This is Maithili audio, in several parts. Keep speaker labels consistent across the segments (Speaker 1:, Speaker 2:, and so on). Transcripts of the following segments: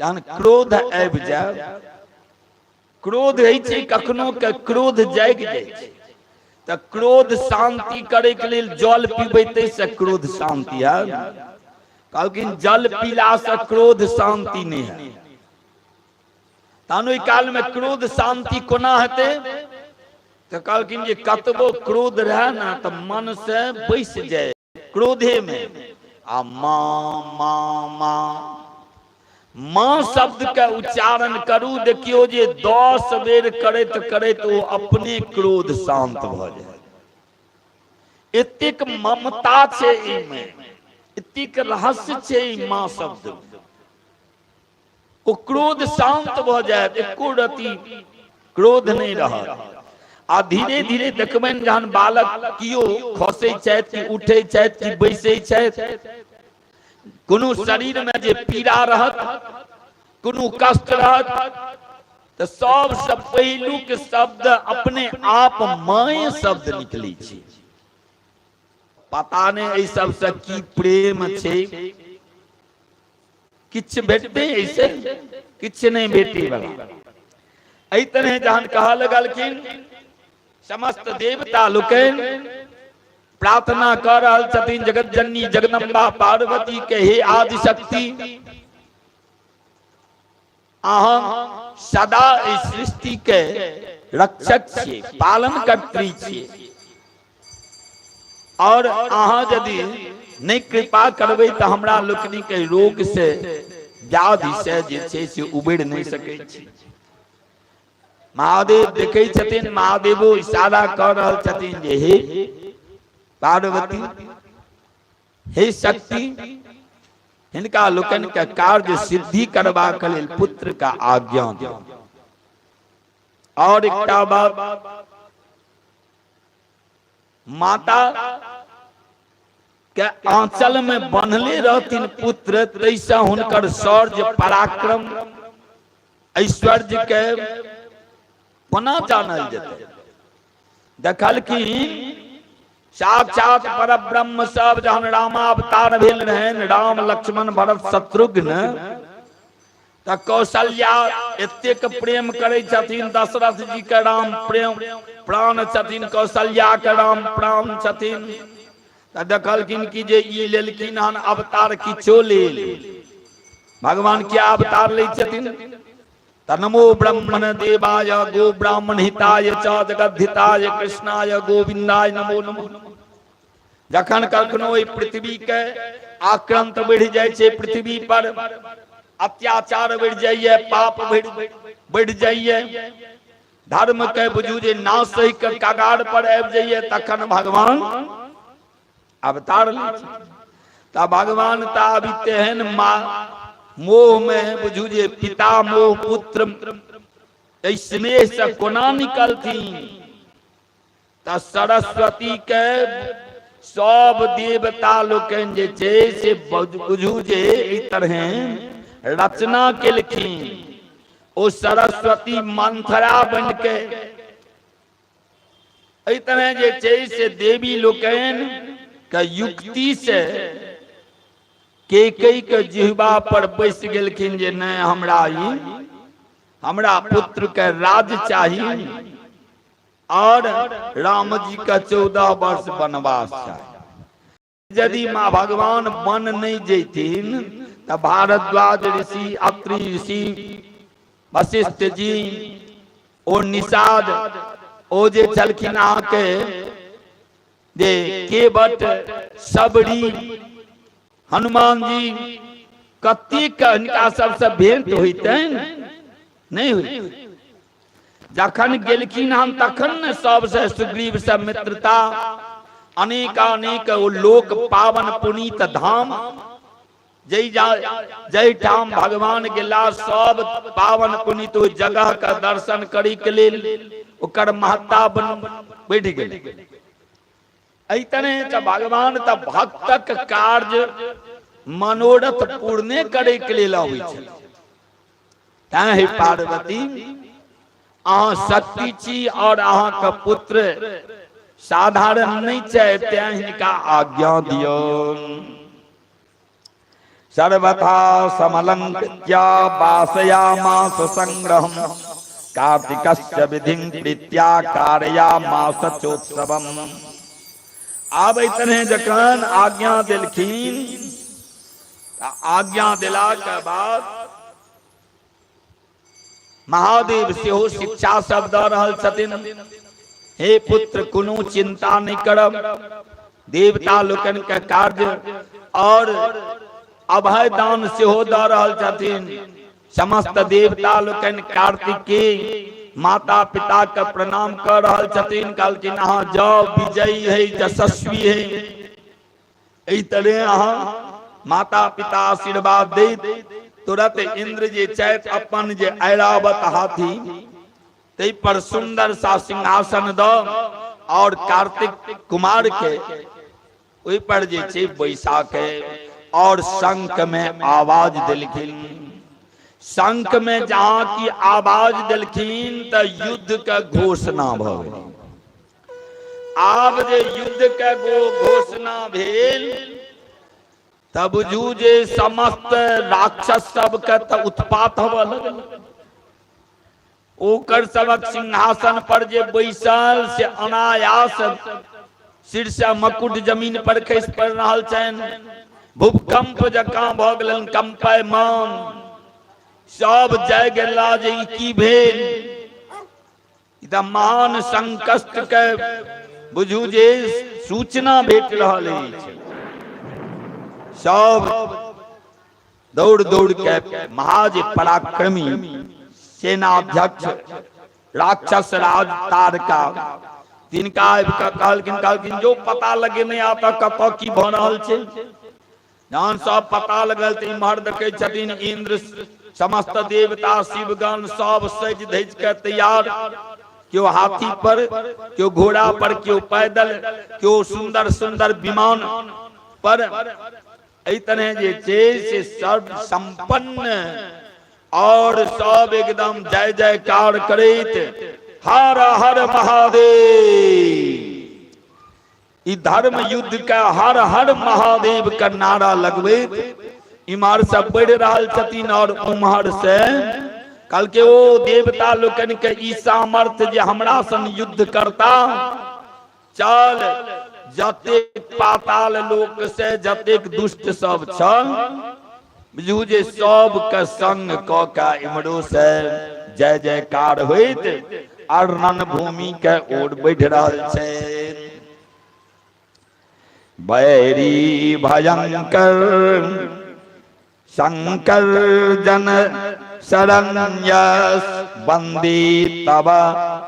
Speaker 1: जहन क्रोध आबि जाय, क्रोध होइ छै कखनो के, क्रोध जागि जाइ छै, तऽ क्रोध शान्ति करैके लेल जल पीबै, ताहिसँ क्रोध शान्ति हैत? कहलखिन जल पीलासँ क्रोध शान्ति नहि हैत। तहन ओहि कालमे क्रोध शान्ति कोना हेतै? तऽ कहलखिन जे कतबो क्रोध रहए ने, तऽ मन से बैस जाय क्रोधेमे आ माँ माँ माँ माँ शब्द के उच्चारण करू। देखियौ जे 10 बेर करैत करैत ओ अपने क्रोध शांत भऽ जाय। एतेक ममता छै एहिमे, एतेक रहस्य छै ई माँ शब्द मे। ओ क्रोध शांत भऽ जायत, एको रति क्रोध नहि रहत। आ धीरे धीरे देखबनि, जहन बालक कियो खसै छथि कि उठै छथि कि बैसै छथि, कोनो शरीरमे जे पीड़ा रहत, कोनो कष्ट रहत, तऽ सबसँ पहिलुक शब्द अपने आप माए शब्द निकलै छै। पता नहि एहि सबसँ की प्रेम छै। किछु भेटतै ऐसे? किछु नहि भेटै वाला। एहि तरह जहन कहऽ लगलखिन, समस्त देवता लोकनि प्रार्थना कऽ रहल छथिन जगत जननी जगदम्बा पार्वती के, हे आदि शक्ति, अहाँ सदा एहि सृष्टि के रक्षक छियै, पालन कर्त्री छियै, और अहाँ यदि नहि कृपा करबै तऽ हमरा लोकनि के रोग से, व्याधि से जे छै से उबरि नहि सकै छी। महादेव देखै छथिन, महादेवो इशारा कऽ रहल छथिन जे हे पार्वती, हे शक्ति, हिनका लोकनि के कार्य सिद्धि करबाक लेल पुत्र का आज्ञा दियौ। और एकटा बात, माता के आंचल में बन्हले रहथिन पुत्र, तैसँ हुनकर शौर्य, पराक्रम, ऐश्वर्य के कोना जानल जेतै? देखलखिन साक्षात पर ब्रह्म सब जहन रामावतार भेल रहनि, राम लक्ष्मण भरत शत्रुघ्न, तऽ कौशल्या एतेक प्रेम करै छथिन दशरथ जी के, राम प्रेम प्राण छथिन, कौशल्या के राम प्राण छथिन। तऽ देखलखिन कि जे ई लेलखिन हन अवतार, किछो लेल भगवान क्या अवतार लै छथिन? तऽ नमो ब्राह्मण देवाय गो ब्राह्मण हिताय च जगद्धिताय कृष्णाय गोविन्दाय नमो नमो। जखन कखनो एहि पृथ्वी के आक्रांत बढ़ि जाइ छै, पृथ्वी पर अत्याचार बढ़ि जाइए, पाप बढ़ि जाइए, धर्म के बुझू जे नाश के कगार पर आबि जाइए, तखन भगवान अवतार लै छै। तऽ भगवान तऽ अभी तेहन मोह में बुझू जे पिता मोह, पुत्र एहि स्नेह से कोना निकलथिन? तऽ सरस्वती के सब देवता लोकनि जे छै से बुझू जे एहि तरहे रचना केलखिन। ओ सरस्वती मंथरा बन के एहि तरह जे छै से देवी लोकनि के युक्ति से केकई के जिहबा पर बैस गेलखिन जे नहि, हमरा ई हमरा पुत्र के राज चाही और राम जी का 14 वर्ष वनवास चाही। यदि माँ भगवान वन नहीं जैथिन तो भारद्वाज ऋषि, अत्रि ऋषि, वशिष्ठ जी, ओ निषाद, ओ जे छलखिन अहाँके जे केवट, सबरी, हनुमान जी, कतेक हिनका सबसँ भेंट होइतनि? नहि होइत। जखन गेलखिन हम तखन ने सबसे सुग्रीव से मित्रता, अनेक अनेक ओ लोक पावन पुनीत धाम, जाहि ठाम भगवान गेला, सब पावन पुनीत ओहि जगह के दर्शन करै के लेल ओकर महत्ता बढ़ि गेलै। एहि तरह तऽ भगवान तऽ भक्तक कार्य मनोरथ पूर्णे करे के लेल अबै छै। तैं हे पार्वती, अहाँ शक्ति छी और अहाँके पुत्र साधारण नहि छै, तैं हिनका आज्ञा दियौ। सर्वथा समलंकृत्य वासयामास संग्रहम कार्तिकस्य विधिं प्रीत्या कारयामास चोत्सवम। आब एहि तरह जखन आज्ञा देलखिन, आज्ञा देला के बाद महादेव सेहो शिक्षा सब दऽ रहल छथिन, हे पुत्र कोनो चिंता नहि करब, देवता लोकनि के कार्य और अभय दान सेहो दऽ रहल छथिन। समस्त देवता लोकनि कार्तिक के माता पिता के प्रणाम कऽ रहल छथिन, कहलखिन अहाँ जाउ, विजयी है, यशस्वी है। एहि तरह अहाँ माता पिता आशीर्वाद दैत तुरंत इंद्र जे छथि अपन जे ऐरावत हाथी ताहि पर सुंदर सा सिंहासन द और कार्तिक कुमार के ओहि पर जे छै बैसा के और शंख में आवाज देलखिन। शंख में जहां की आवाज देलखिन तऽ युद्ध के घोषणा भऽ गेल। आब जे युद्ध के घोषणा भेल तब बुझू जे समस्त राक्षस सबके तऽ उत्पात होबऽ लगल। ओकर सबक सिंहासन पर जे बैसल से अनायास शीर्ष मकुट जमीन पर खसि पड़ि रहल छनि। भूकंप जकाँ भऽ गेलनि कंपयमान। सब जाय गेला जे ई की भेल, ई तऽ महान संकट के बुझू जे सूचना भेट रहल अछि। सब दौड़ दौड़ के महाज पराक्रमी सेनाध्यक्ष राक्षस राज तारका तिनका आबि कऽ कहलखिन, कहलखिन जो पता लगे नहि आता कतऽ की भऽ रहल छै। जहन सब पता लगल तऽ इम्हर देखै छथिन इंद्र समस्त देवता शिवगण सब सजि धजि के तैयार, केओ हाथी पर, केओ घोड़ा पर, केओ पैदल, केओ सुंदर सुंदर विमान पर। एहि तरह जे छै से सर्व संपन्न और सब एकदम जय जयकार करैत हर हर महादेव। ई धर्म युद्ध के हर हर महादेव के नारा लगबैत इम्हर से बढ़ि रहल छथिन और उम्हर से कहलकै ओ देवता लोकनि के ई सामर्थ्य जे हमरा सन युद्ध करता, चल जतेक पाताल लोक से जतेक दुष्ट सब छल बुझू जे सब के संग क के इम्हरो से जय जयकार होइत और रणभूमि के ओर बढ़ि रहल छै। बैरी भयंकर शंकर जन शरण्यस बंदी तव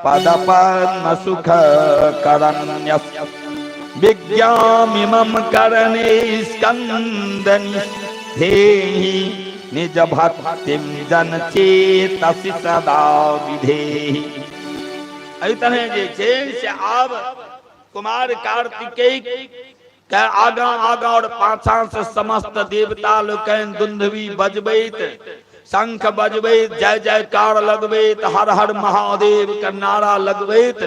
Speaker 1: पद पद्म सुख करण्यस विज्ञामिमं करणे स्कंदनि धेहि निज भक्तिं जन चेतसि सदा विधेहि। एहि तरह जे छै से आब कुमार कार्तिकेय के आगा आगा और पाछा से समस्त देवता लोकनि दुंदुभी बजबैत, शंख बजबैत, जय जयकार लगबैत, हर हर महादेव के नारा लगबैत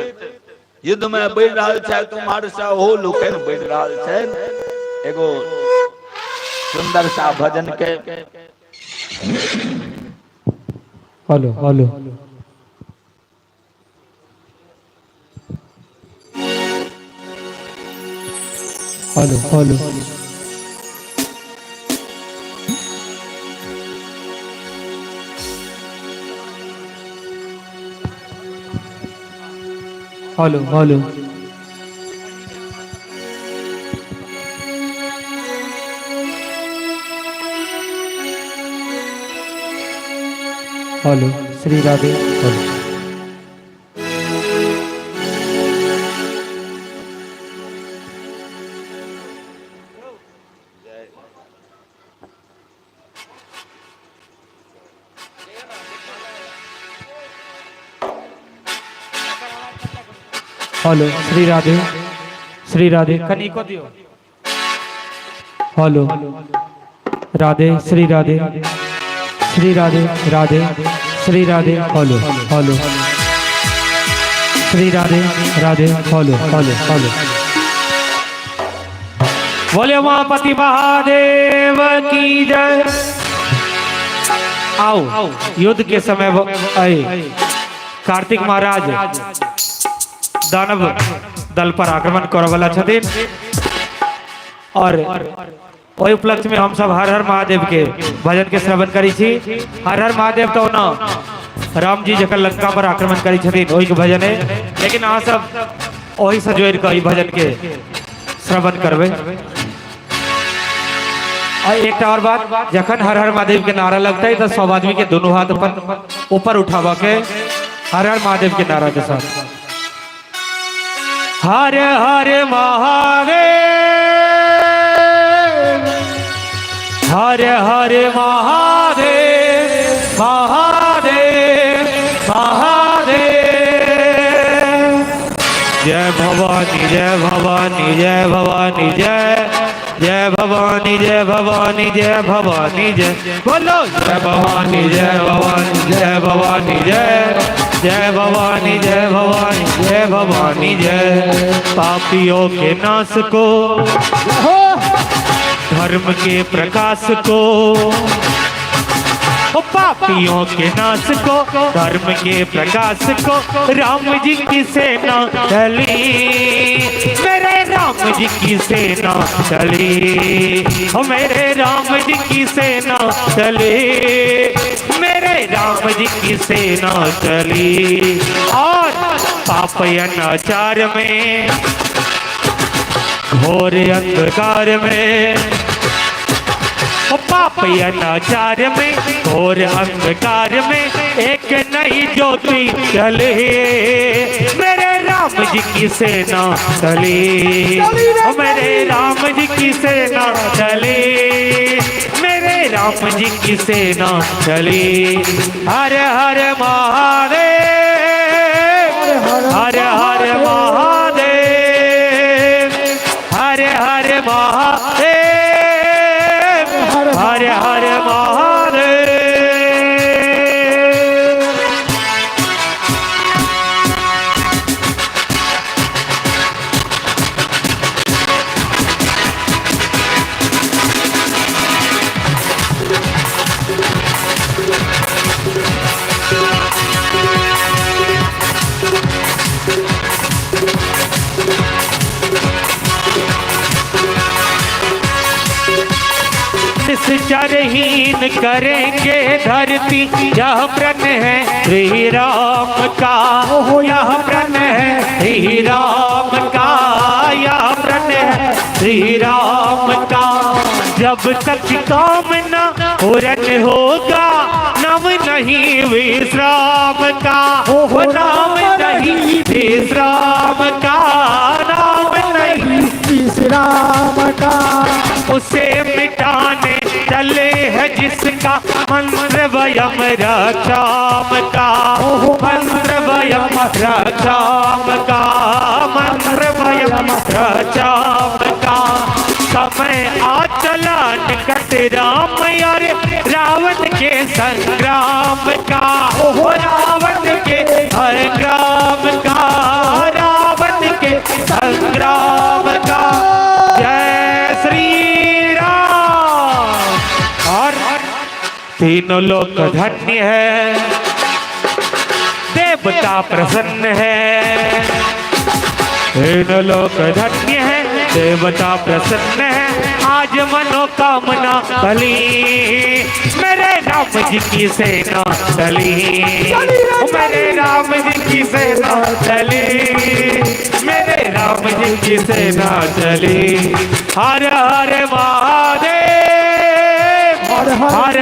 Speaker 1: युद्ध में बढ़ि रहल छथि। उम्हर से ओहो लोकनि बढ़ि रहल छथि। एगो सुंदर सा भजन के
Speaker 2: hello hello hello hello hello hello hello Shri Radhe hello. Hello Shri Radhe Shri Radhe कनि को दियो। Hello Radhe Shri Radhe Shri Radhe Radhe Shri Radhe hello hello Shri Radhe Radhe hello hello hello. बोले उमापति महादेव की जय। आओ युद्ध के समय आए कार्तिक महाराज दानव दल पर आक्रमण करऽ वाला छथिन और ओहि उपलक्ष्य में हम सब हर हर महादेव के भजन के श्रवण करी छी। हर हर महादेव तो ओना राम जी जखन लंका पर आक्रमण करी छथिन ओहि के भजन है, लेकिन अहाँ सब ओहि से जोड़ के ई भजन के श्रवण करबै। आ एकटा और बात, जखन हर हर महादेव के नारा लगतै तो सब आदमी के दोनों हाथ अपन ऊपर उठावा के हर हर महादेव के नारा के साथ हर हर महादेव, हर हर महादेव, महादेव महादेव। जय भवानी जय भवानी जय भवानी जय जय भवानी जय भवानी जय भवानी जय बोलो जय भवानी जय भवानी जय भवानी जय जय भवानी जय भवानी जय भवानी जय। पापियों के नाश को, धर्म के प्रकाश को, ओ पापियों के नाश को, धर्म के प्रकाश को, राम जी की सेना चली, मेरे राम जी की सेना चली, ओ मेरे राम जी की सेना चली, मेरे राम जी की सेना चली। और पाप अनाचार में, घोर अंधकार में, ओ पाप अनाचार में, घोर अंधकार में, एक नई ज्योति चली, मेरे राम जी की सेना चली, ओ मेरे राम जी की सेना चली, मेरे राम जी की सेना चली। हर हर महादेव, हर हर महादेव, हर हर महादेव, हर हर महादेव। चरहीन करेंगे धरती, यह प्रण है श्री राम का, यह प्रण है श्री राम का, यह प्रण है श्री राम का। जब तक काम न पूरन होगा, नाम नहीं विश्राम का, नाम नहीं विश्राम का, नाम नहीं
Speaker 3: विश्राम का।
Speaker 2: उसे मिटाने चले है जिसका मंत्र वयम रक्षाम का, मंत्र वयम रक्षाम का, मंत्र वयम रक्षाम का। समय आ चला निकट राम यार, रावण के संग्राम का, रावण के संग्राम का, रावण के संग्राम का। जय श्री राम। और तीनों लोक धन्य है, देवता प्रसन्न है, तीनों लोक धन्य है, देवता प्रसन्न है, आज मनोकामना बली, मेरे राम जी की सेना चली, मेरे राम जी की सेना चली, मेरे राम जी की सेना चली। हर हर महादेव, हर हर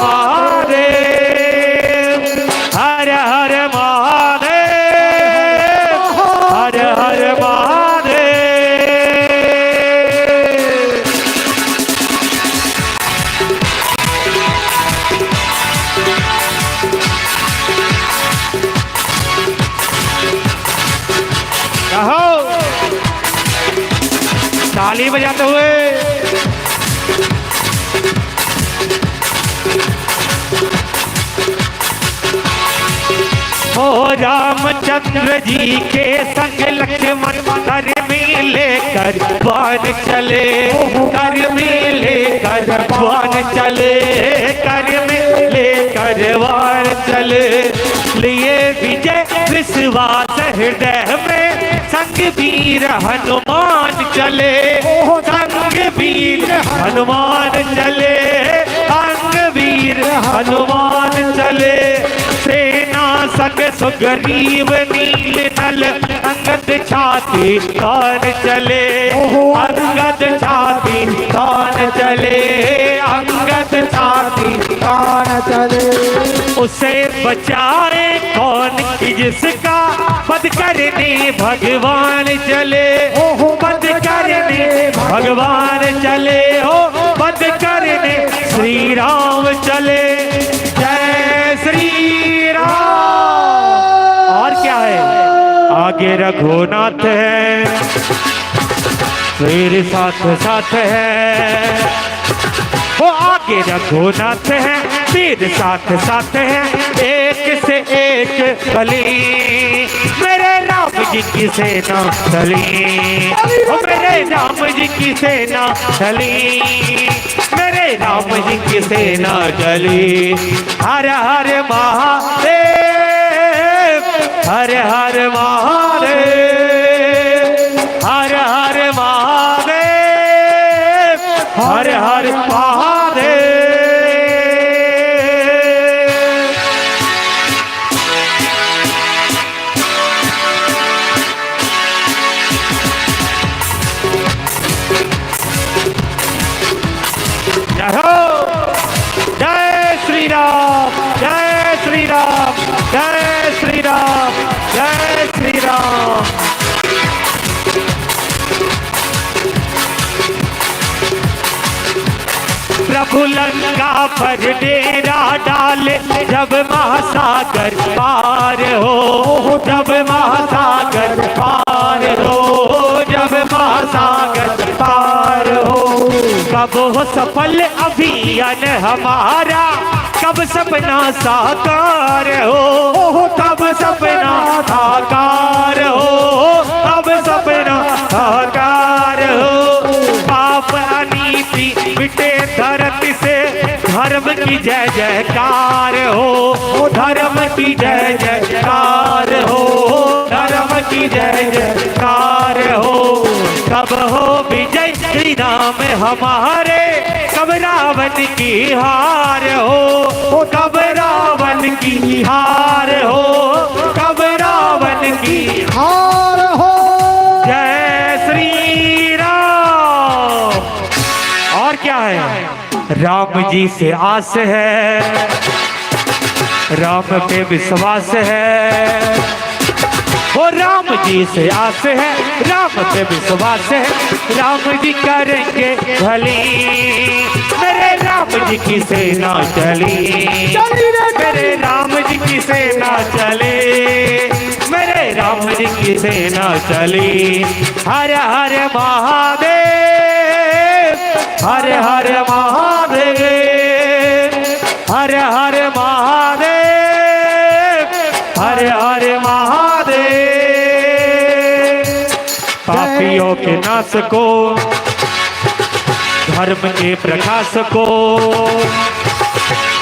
Speaker 2: महादेव, हर हर महादेव, हर हर महादेव। रहो ताली बजाते हुए। ओ रामचंद्र जी के संग लक्ष्मण धर्मी में लेकर बाण चले, कर में लेकर बाण चले, कर में लेकर बाण चले। लिए विजय विश्वास हृदय में, संग वीर हनुमान चले, संग वीर हनुमान चले, अंग वीर हनुमान चले। सेना संग सुग्रीव नील नल, अंगद छाती तान चले, अंगद छाती तान चले, अंगद छाती
Speaker 3: तान चले।
Speaker 2: उसे बचाए कौन कि जिसका पद करने भगवान चले, पद करने भगवान चले, हो पद करने श्री राम चले। जय श्री राम। और क्या है? आगे रघुनाथ है, फिर साथ साथ है, वो आगे रघुनाथ है, फिर साथ साथ है, एक से एक बली, मेरे राम जी की सेना चली, ओ मेरे राम जी की सेना चली, मेरे राम जी की सेना चली। हर हर महादेव, हर हर महादेव, हर हर महादेव, हर हर महादेव। जय हो, जय श्री राम, जय श्री राम, जय श्री राम, जय श्री राम। प्रभु लंका पर डेरा डाले, जब महासागर पार हो, जब महासागर पार हो, जब महासागर पार हो। कब हो सफल अभियान हमारा, कब सपना साकार हो, कब सपना साकार हो, कब सपना साकार हो। पाप अनीति मिटे धरती से, धर्म की जय जयकार हो, धर्म की जय जयकार हो, धर्म की जय जयकार हो। कब हो विजय श्री राम हमारे, कब रावण की हार हो, कब रावण की हार हो, कब रावण की
Speaker 3: हार हो।
Speaker 2: जय श्री राम। और क्या है? राम जी से आस है, राम पे विश्वास है, वो राम जी से आस है, राम पे विश्वास है, राम जी करेंगे भली, मेरे राम जी की सेना चली, मेरे राम जी की सेना चले, मेरे राम जी की सेना चली। हर हर महादेव, हर हर महादेव, हर हर महादेव, हर हर महादेव। पापियों के नाश को, धर्म के प्रकाश को,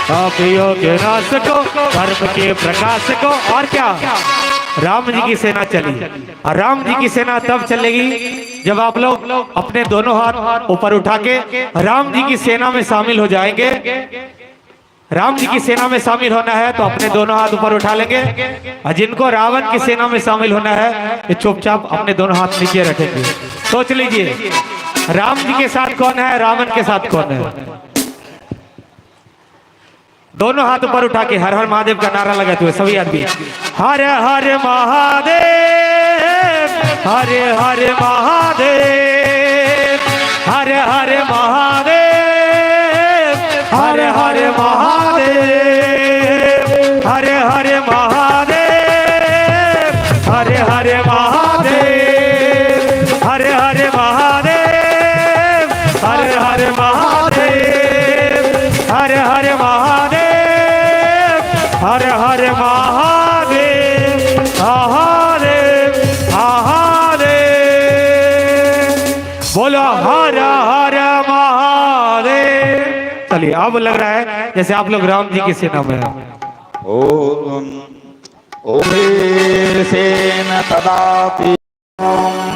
Speaker 2: पापियों के नाश को, धर्म के प्रकाश को। और क्या? राम जी की सेना चली, और राम जी की सेना तब चलेगी जब आप लोग अपने दोनों हाथ ऊपर उठा के राम जी की सेना में शामिल हो जाएंगे। राम जी की सेना में शामिल होना है तो अपने दोनों हाथ ऊपर उठा लेंगे, और जिनको रावण की सेना में शामिल होना है ये चुपचाप अपने दोनों हाथ नीचे रखेंगे। सोच लीजिए, राम जी के साथ कौन है, रावण के साथ कौन है। दोनों हाथ ऊपर उठा के हर हर महादेव का नारा लगाते हुए सभी आदमी, हर हर महादेव, हर हर महादेव, हर हर महादेव, हर हर महादेव, हर हर महादेव, हर हर महादेव, हर हर महादेव, हर हर महादेव, हर हर महादेव, हर हर महादेव, महादेव महादेव। अब लग रहा है जैसे आप लोग राम जी की सेना में हैं।
Speaker 1: ओम ओभेसेन तदापि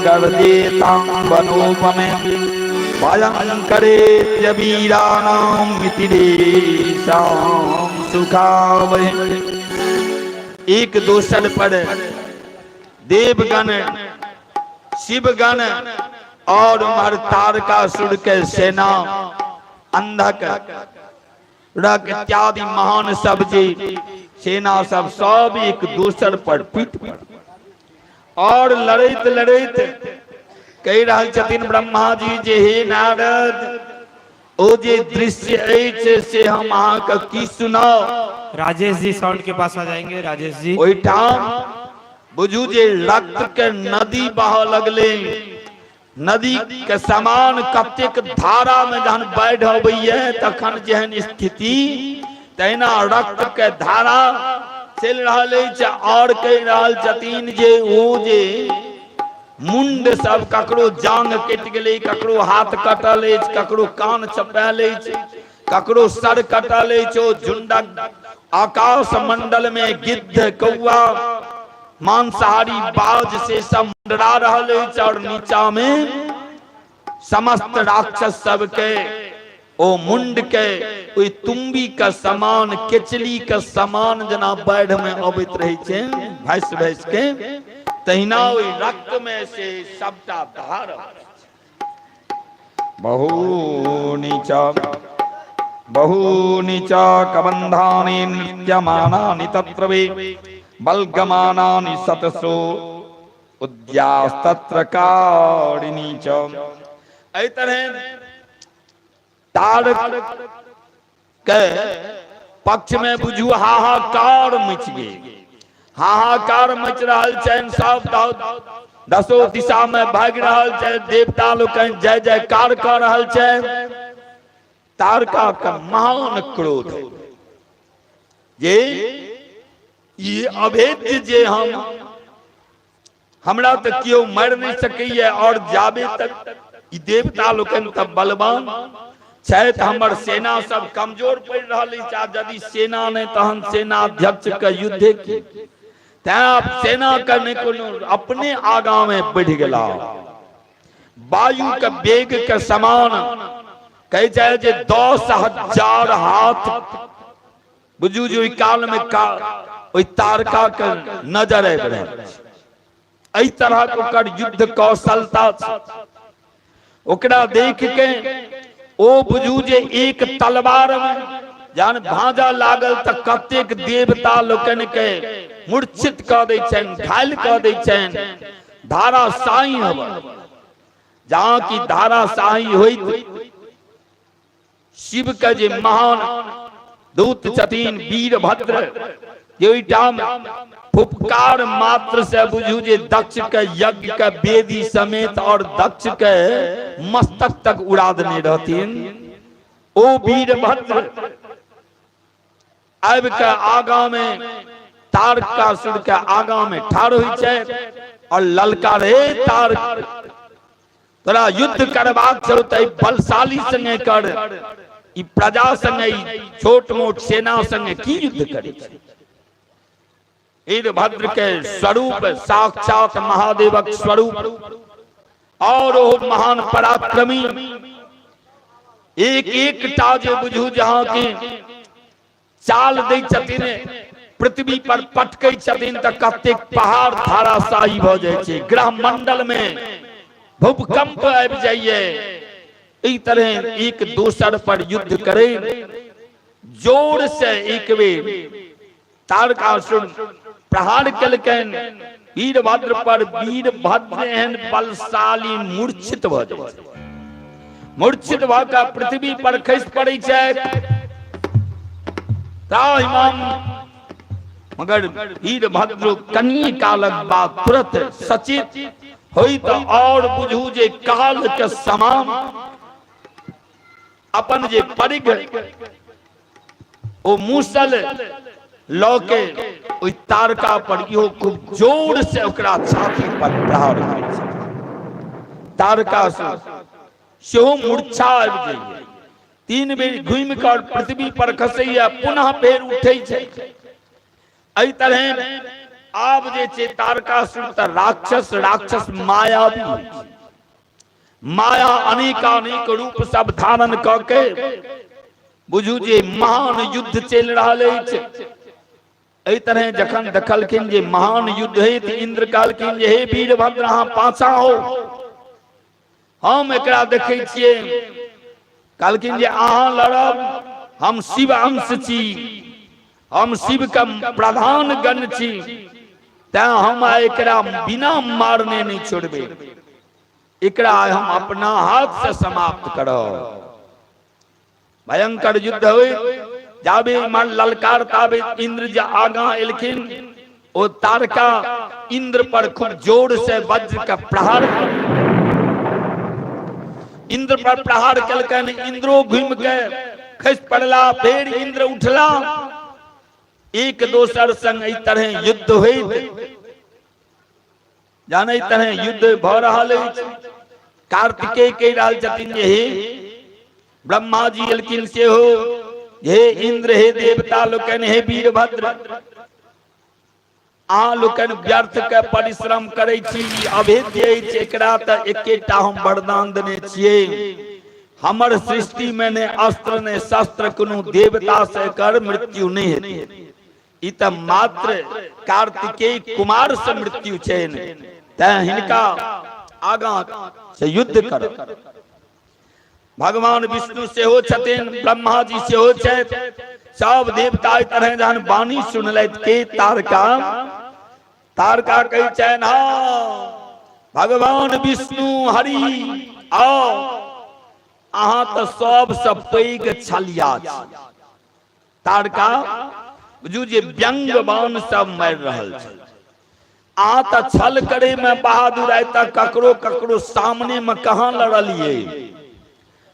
Speaker 1: गर्जेतां वनोपमे भयंकरेत्य वीराणां मितिरेषां सुखावहे। एक दोसर पर देवगण, शिवगण और उम्हर तारकासुर के सेना, अंधक, रक इत्यादि महान सब जे सेना सब सब एक दोसर पर टूटि पड़ल और लड़ैत लड़ैत कहि रहल छथिन ब्रह्मा जी जे हे नारद, ओ जे दृश्य अछि से हम अहाँके की सुनाउ।
Speaker 2: राजेश जी साउंड के पास आ जाएंगे। राजेश जी।
Speaker 1: ओहिठाम बुझू जे रक्त के नदी बहऽ लगलै, नदी के समान कतेक धारा में जहन बाढ़ि अबैया तखन जेहन स्थिति, तहिना रक्त के धारा चलि रहल अछि। और कहि रहल छथिन जे ओ जे मुंड सब, ककरो जांग कटि गेलै, ककरो हाथ कटल अछि, ककरो कान चपायल अछि, ककरो सर कटल अछि। ओ झुंडक आकाश मंडल में गिद्ध, कौआ, मांसाहारी बाज से सब मंडरा रहल अछि और नीचा में समस्त राक्षस सबके ओ मुंड के ओहि तुम्बी के समान, केचली के समान जेना बाढ़ि में अबैत रहे छै भसि भसि के, तहिना ओहि रक्त में से सबटा धार। बहूनि च बहूनि च कबन्धानि नृत्यमानानि तत्र वे बल्गमानानि सतसो उद्यास्तत्र कारिणी च। एहि तरह तारक के पक्ष में बुझू हाहाकार मच गेल। हाहाकार मच रहल छनि, सब दसो दिशा में भागि रहल छै, देवता लोकनि जय जयकार कऽ रहल छनि। तारका के महान क्रोध जे ई अभेद्य जे हम हमरा तऽ केओ मारि नहि सकैया और जाबे तक ई देवता लोकनि तऽ बलवान छथि, हमर सेना सब कमजोर पड़ि रहल अछि। आ यदि सेना नहि तहन सेना अध्यक्ष के युद्धे की? तैं आब सेना के नहि कोनो, अपने आगा मे बढ़ि गेला। वायु के वेग के समान कहै छै जे 10,000 हाथ बुझू जे ओहि काल मे ओहि तारका के नजर आबि रहल छै। एहि तरहक ओकर युद्ध कौशलता छै। ओकरा देख के ओ बुझू जे एक तलवार मे जहन भांजा लागल तऽ कतेक देवता लोकनि के मूर्छित कऽ दै छनि, घायल कऽ दै छनि, धाराशाही हवा। जहाँ की धाराशाही होइत शिव के जे महान दूत छथिन वीरभद्र, जे ओहिठाम फुफकार मात्र से बुझू जे दक्ष के यज्ञ के वेदी समेत और दक्ष के मस्तक तक उड़ा देने रहथिन, ओ वीरभद्र आबि के आगा में तारकासुर के आगा में ठाढ़ होइ छै और ललकार, हे तारक, तोरा युद्ध करबाक छौ तऽ बलशाली संगे कर, ई प्रजा संगे, ई छोट मोट सेना संगे की युद्ध करै छै? वीरभद्र के स्वरूप साक्षात महादेवक स्वरूप और ओ महान पराक्रमी, एक एक टा जे बुझू जहाँ की चाल दै छथिन, पृथ्वी पर पटकै छथिन तऽ कतेक पहाड़ धाराशाही भऽ जाइ छै, ग्रह मंडल में भूकंप आबि जाइए। एहि तरह एक दोसर पर युद्ध करे जोर से एक बेर तारकासुर प्रहार केलकनि वीरभद्र पर। वीरभद्र एहन बलशाली मूर्छित भऽ जाइ छै। मूर्छित भऽ कऽ पृथ्वी पर खसि पड़ै छै त्राहिमाम। मगर वीरभद्र कनि कालक बाद तुरंत सचेत होइत और बुझू जे काल के समान अपन जे परिघ ओ मूसल लऽ के ओहि तारका पर इहो खूब जोर से ओकरा छाती पर प्रहार करै छै। तारका से सेहो मूर्छा आबि जाइए। 3 बेर घूमि कऽ पृथ्वी पर खसैया, पुनः फेर उठै छै। एहि तरह आब जे छै तारकासुर तऽ राक्षस, राक्षस मायावी, माया अनेकानेक रूप सब धारण कऽ के बुझू जे महान युद्ध चलि रहल अछि। एहि तरह जखन देखलखिन जे महान युद्ध है तऽ इंद्र कहलखिन जे हे वीरभद्र, अहाँ पाछा हो, हम एकरा देखै छियै। कहलखिन जे अहाँ लड़ब, हम शिव अंश छी, हम शिव के प्रधान गण छी, तैं हम एकरा बिना मारने नहि छोड़बै, एकरा हम अपना हाथ से समाप्त करब। भयंकर युद्ध होय, जाबे इम्हर ललकार ताबे इंद्र जे आगा एलखिन, ओ तारका इंद्र पर खूब जोर से वज्र के प्रहार, इंद्र पर प्रहार केलकनि, इंद्रो घूमि के खसि पड़ला, फेर इंद्र उठला, एक दोसर संग एहि तरह युद्ध होइत जाने तरह युद्ध भ रहल अछि। कार्तिकेय कहि रहल छथिन जे हे ब्रह्मा जी एलखिन सेहो, हे इंद्र, हे देवता लोकनि, हे वीरभद्र, अहाँ लोकनि व्यर्थ के परिश्रम करै छी, ई अभेद्य अछि, एकरा तऽ एकेटा हम वरदान देने छियै, हमर सृष्टि में ने अस्त्र ने शस्त्र कोनो देवता से एकर मृत्यु नहि हेतै, ई तऽ मात्र कार्तिकेय कुमार से मृत्यु छनि, तैं हिनका आगाँ से युद्ध करब। भगवान विष्णु सेहो छथिन, ब्रह्मा जी सेहो छथि, सब देवता एहि तरह जहन वाणी सुनलथि के तारका, तारका कहै छनि हँ भगवान विष्णु हरि आओ, अहाँ तऽ सबसँ पैघ छलिया छी। तारका बुझू जे व्यंग बाण सब मारि रहल छै, आ तऽ छल करे में बहादुर, आइ तक ककरो ककरो सामने में कहाँ लड़लिए,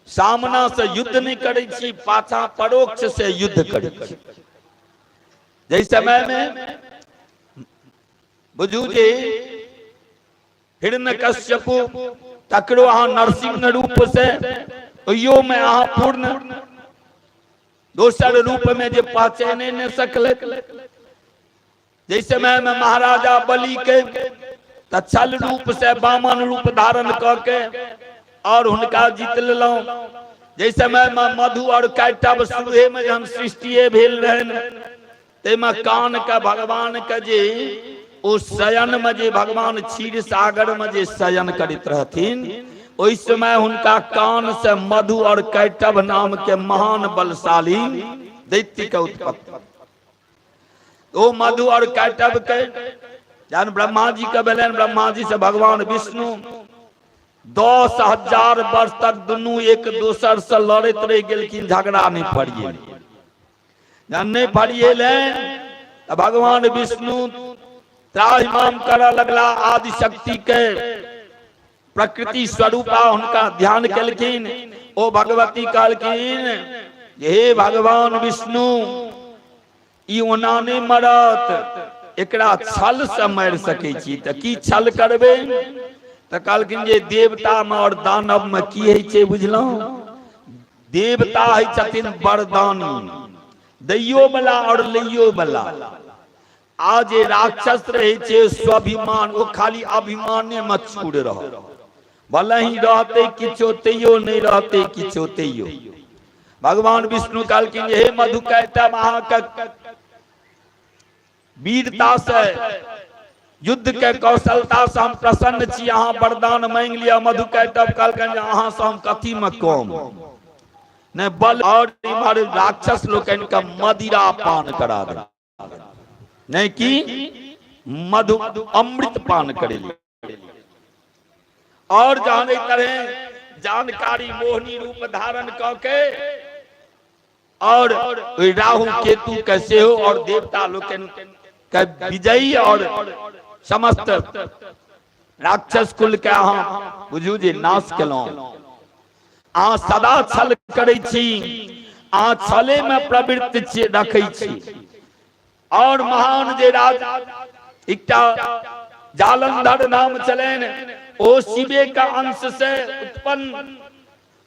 Speaker 1: सामना से युद्ध नहीं करे छी, पाछा परोक्ष से युद्ध करे छी। जै समय में बुझू जे हिरण्यकश्यपु तकरो अहाँ नरसिंह रूप से ओहियो में अहाँ पूर्ण दोसर रूप में जे पहचाने नहीं सकले। जै समय में महाराजा बलि के त छल रूप से वामन रूप धारण क के और हुनका जीत लेलहुं। जै समय में मधु और कैटभ शुरुए में जहन सृष्टिए भेल रहनि, ताहिमे कान के भगवान के जे ओ शयन में जे भगवान क्षीर सागर में जे शयन करैत रहथिन, ओहि समय हुनका कान से मधु और कैटभ नाम के महान बलशाली दैत्य के उत्पत्ति। ओ मधु और कैटभ के जहन ब्रह्मा जी के भेलनि, ब्रह्मा जी से भगवान विष्णु 10,000 वर्ष तक दुनू एक दोसर से लड़ैत रहि गेलखिन, झगड़ा नहीं फरिएल। जहन नहीं फरिएलनि तऽ भगवान विष्णु त्राहिमाम करऽ लगला, आदि शक्ति के प्रकृति स्वरूपा हुनका ध्यान केलखिन। ओ भगवती कहलखिन हे भगवान विष्णु, ई ओना नहि मरत, एकरा छल से मारि सकै छी, तऽ की छल करबै? तऽ कहलखिन जे देवता में और दानव में की होइ छै बुझलहुँ? देवता होइ छथिन वरदानी, दैयो वाला और लैयो वाला, आ जे राक्षस रहे छै स्वाभिमान, ओ खाली अभिमाने में चूर रह, भले ही रहते किछो तैयो, नहीं रहते किछो तैयो। भगवान विष्णु कहलखिन हे मधु कैटभ, अहाँके वीरता से युद्ध के कौशलता से हम प्रसन्न छी, अहाँ वरदान मांगि लिअ। मधु कैटभ कहलखिन जे अहाँ से हम कथी में कम नहि बल, और इम्हर राक्षस लोकनि के मदिरा पान करा दे, नहीं कि मधु अमृत पान करे। और जहन एहि तरह जानकारी मोहिनी रूप धारण क के और राहु केतु के सेहो और देवता लोकनि के विजयी और समस्त राक्षस कुल के अहाँ बुझू जे नाश केलहुँ। अहाँ सदा छल करै छी, अहाँ छले में प्रवृत्त छी रखै छी। और महान जे राज एकटा जालंधर नाम छलनि, ओ शिवे का अंश से उत्पन्न,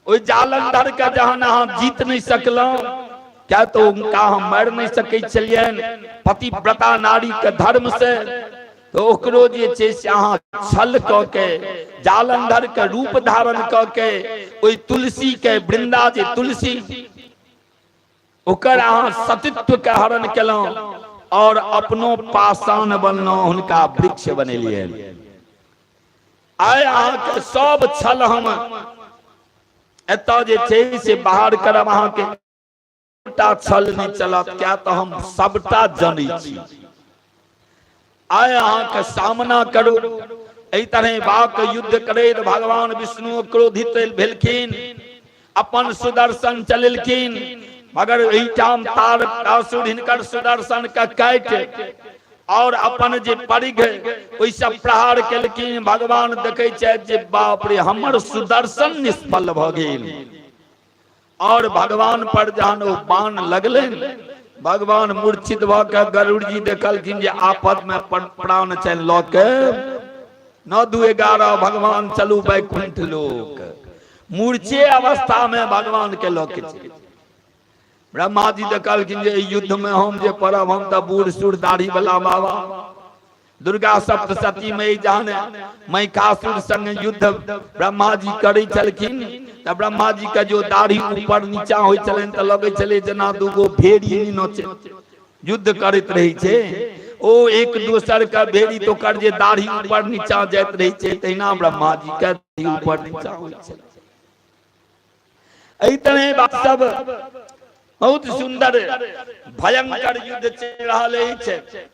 Speaker 1: ओहि जालंधर के जहन अहाँ जीत नहि सकलहुँ, क्या तो हुनका हम मारि नहि सकै छलियनि पतिव्रता नारी के धर्म से, तो ओकरो जे छै से अहाँ छल कऽ के जालंधर के रूप धारण कऽ के ओहि तुलसी के, वृंदा जे तुलसी, ओकर अहाँ सतीत्व के हरण केलहुँ और अपनो पाषाण बनलहुँ, हुनका वृक्ष बनेलियनि। आइ अहाँके सब छल हम एतऽ जे छै से बाहर करब, अहाँके टा छल नहि चलत, क्या तऽ हम सबटा जनै छी। आइ अहाँके सामना करू। एहि तरह वाक युद्ध करैत भगवान विष्णु क्रोधित भेलखिन, अपन सुदर्शन चलेलखिन, मगर एहिठाम तारकासुर हिनकर सुदर्शन के काटि और अपन जे परिघ ओहिसँ प्रहार केलखिन। भगवान देखै छथि जे बाप रे, हमर सुदर्शन निष्फल भऽ गेल। और भगवान पर जहन ओ बाण लगलनि, भगवान मूर्छित भऽ के गरुड़ जी देखलखिन जे आपद में प्राण चैन लऽ के 9 2 11 भगवान चलू वैकुंठ लोक। मूर्छे अवस्था में भगवान के लऽ के चलि। ब्रह्मा जी देखलखिन जे युद्ध में हम जे पड़ब, हम तऽ बूढ़ सूढ़ दाढ़ी वाला बाबा। दुर्गा सप्तशती में जहन महिषासुर संग युद्ध ब्रह्मा जी करै छलखिन तऽ ब्रह्मा जी के जो दाढ़ी ऊपर नीचा होइ छलनि तऽ लगै छलै जेना दूगो भेड़ी नोचे युद्ध करैत रहै छै, ओ एक दोसर के भेड़ी तो ओकर जे दाढ़ी ऊपर नीचा जाइत रहै छै, तहिना ब्रह्मा जी के दाढ़ी ऊपर नीचा होइ छै। एहि तरह बात सब बहुत सुंदर भयंकर युद्ध चलि रहल अछि।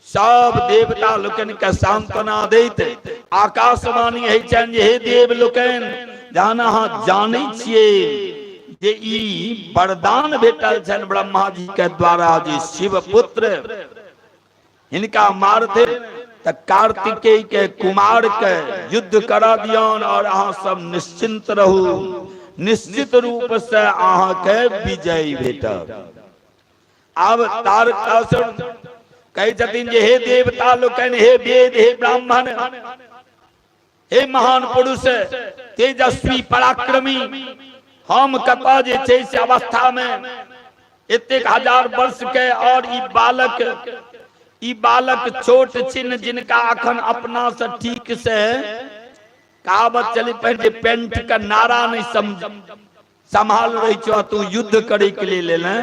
Speaker 1: सब देवता लोकनि के सांत्वना दैत आकाशवाणी होइ छनि जे हे देव लोकनि, जहन अहाँ जानै छियै जे ई वरदान भेटल छनि ब्रह्मा जी के द्वारा जे शिव पुत्र हिनका मारते, तऽ कार्तिकेय के कुमार के युद्ध करा दियौन और अहाँ सब निश्चिंत रहू, निश्चित रूप से अहाँ के विजय भेटत। आब तारकासुर कहै छथिन जे हे देवता लोकनि, हे वेद, हे ब्राह्मण, हे महान पुरुष, तेजस्वी पराक्रमी, हम कतऽ जे छै से अवस्था मे एतेक हजार वर्ष के और ई बालक, ई बालक छोट छिन जिनका अखन अपना से ठीक से कहावत चली पहले जे पेंट के नारा नहीं समझ सम्हाल रही छो, तू युद्ध करे के लिए लेले,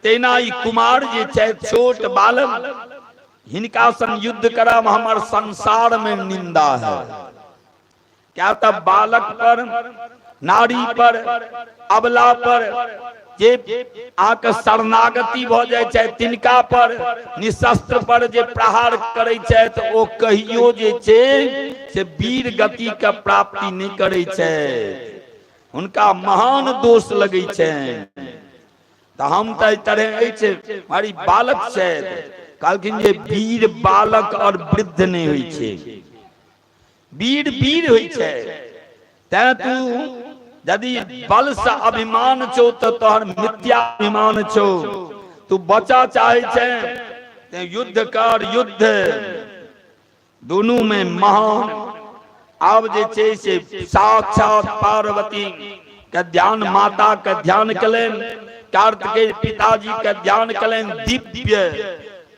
Speaker 1: तेना ई कुमार जे छै छोट बालक, हिनका संग युद्ध करब हमर संसार में निंदा है। क्या तब बालक पर, नारी पर, अबला पर जे आके शरणागति भ जाय छै, तिनका पर, निशस्त्र पर जे प्रहार करै छै, तऽ ओ कहियो जे छै से वीर गति के प्राप्ति नहि करै छै, हुनका महान दोष लगै छनि। तऽ हम तऽ एहि तरह अछि हमारी बालक छथि। कहलखिन जे वीर बालक और वृद्ध नहि होइ छै, वीर वीर होइ छै। तैं तू यदि बल से अभिमान छौ तऽ तोहर मिथ्या अभिमान छौ। तू बचा चाहे छै ते युद्ध कर। युद्ध दुनू में महान आब जे छै से साक्षात पार्वती के ध्यान, माता के ध्यान केलनि, कार्तिकेय पिताजी के ध्यान केलनि। दिव्य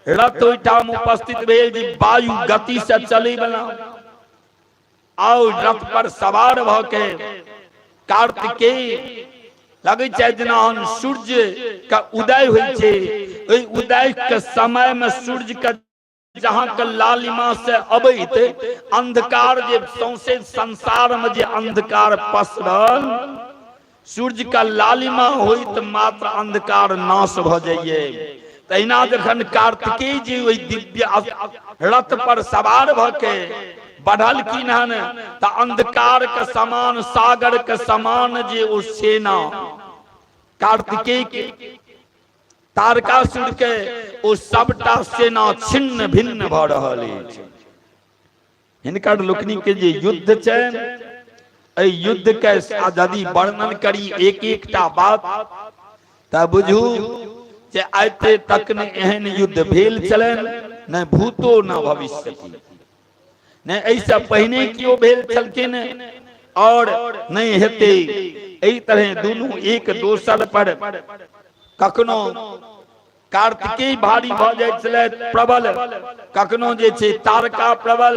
Speaker 1: रथ ओहिठाम उपस्थित भेल जे वायु गति से चलै वाला, और रथ पर सवार भऽ के कार्तिकेय लगै छै जेना सूर्य के उदय होइ छै, ओहि उदय के समय में सूर्य के जहाँ के लालिमा से अबैत अंधकार जे सौंसे संसार में जे अंधकार पसरल, सूर्य का लालिमा होइत मात्र अंधकार नाश भ जाइए। तहिना जखन कार्तिकेय जी ओहि दिव्य रथ पर सवार भ के बढ़लखिन हन, तऽ अंधकार के समान, सागर के समान जे ओ सेना कार्तिकेय के, तारकासुर के, ओ सबटा सेना छिन्न भिन्न भऽ रहल अछि। हिनकर लोकनि के जे युद्ध छनि, एहि युद्ध के यदि वर्णन करी एक एकटा बात, तऽ बुझू जे आइते तक ने एहन युद्ध भेल छलनि, ने भूतो न भविष्यति, ने एहिसँ पहिने केओ भेल छलखिन और नहि हेतै। एहि तरह दुनू एक दोसर पर कखनो कार्तिकेय भारी भऽ जाइत छलथि प्रबल, कखनो जे छै तारका प्रबल।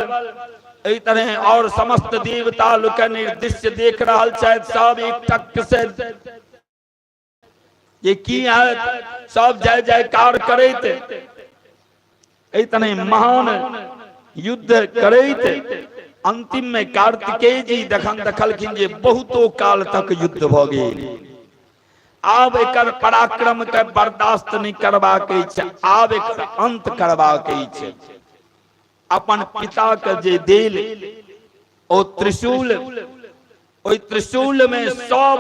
Speaker 1: एहि तरह और समस्त देवता लोकनि दृश्य देख रहल छथि, सब एक टक से जे की हैत, सब जय जयकार करैत एहि तरह महान युद्ध करैत अंतिम में कार्तिकेय जी जखन देखलखिन जे बहुतो काल तक युद्ध भऽ गेल, आब एकर पराक्रम के बर्दाश्त नहि करबाक अछि, आब एकर अंत करबाक अछि। अपन पिता के जे देल ओ त्रिशूल, ओहि त्रिशूल में सब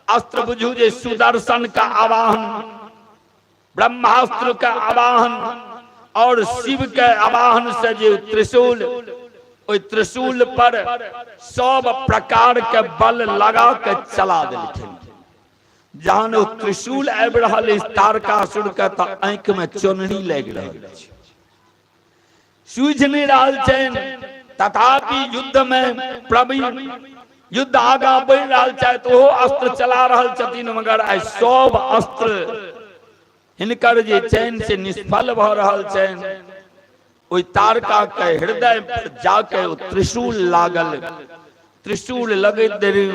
Speaker 1: अस्त्र बुझू जे सुदर्शन का आवाहन, ब्रह्मास्त्र का आवाहन और शिव के आवाहन से जे त्रिशूल, ओहि त्रिशूल पर सब प्रकार के बल लगा के चला देलखिन। जहन ओ त्रिशूल आबि रहल अछि तारकासुर के, तऽ आँखि में चोनरी लागि रहल अछि, सूझि नहि रहल छनि। तथापि युद्ध में प्रवीण युद्ध आगाँ बढ़ि रहल छथि, ओहो अस्त्र चला रहल छथिन, मगर आइ सब अस्त्र हिनकर जे छनि से निष्फल भऽ रहल छनि। ओहि तारका के हृदय पर जाके ओ त्रिशूल लागल। त्रिशूल लगैत देरी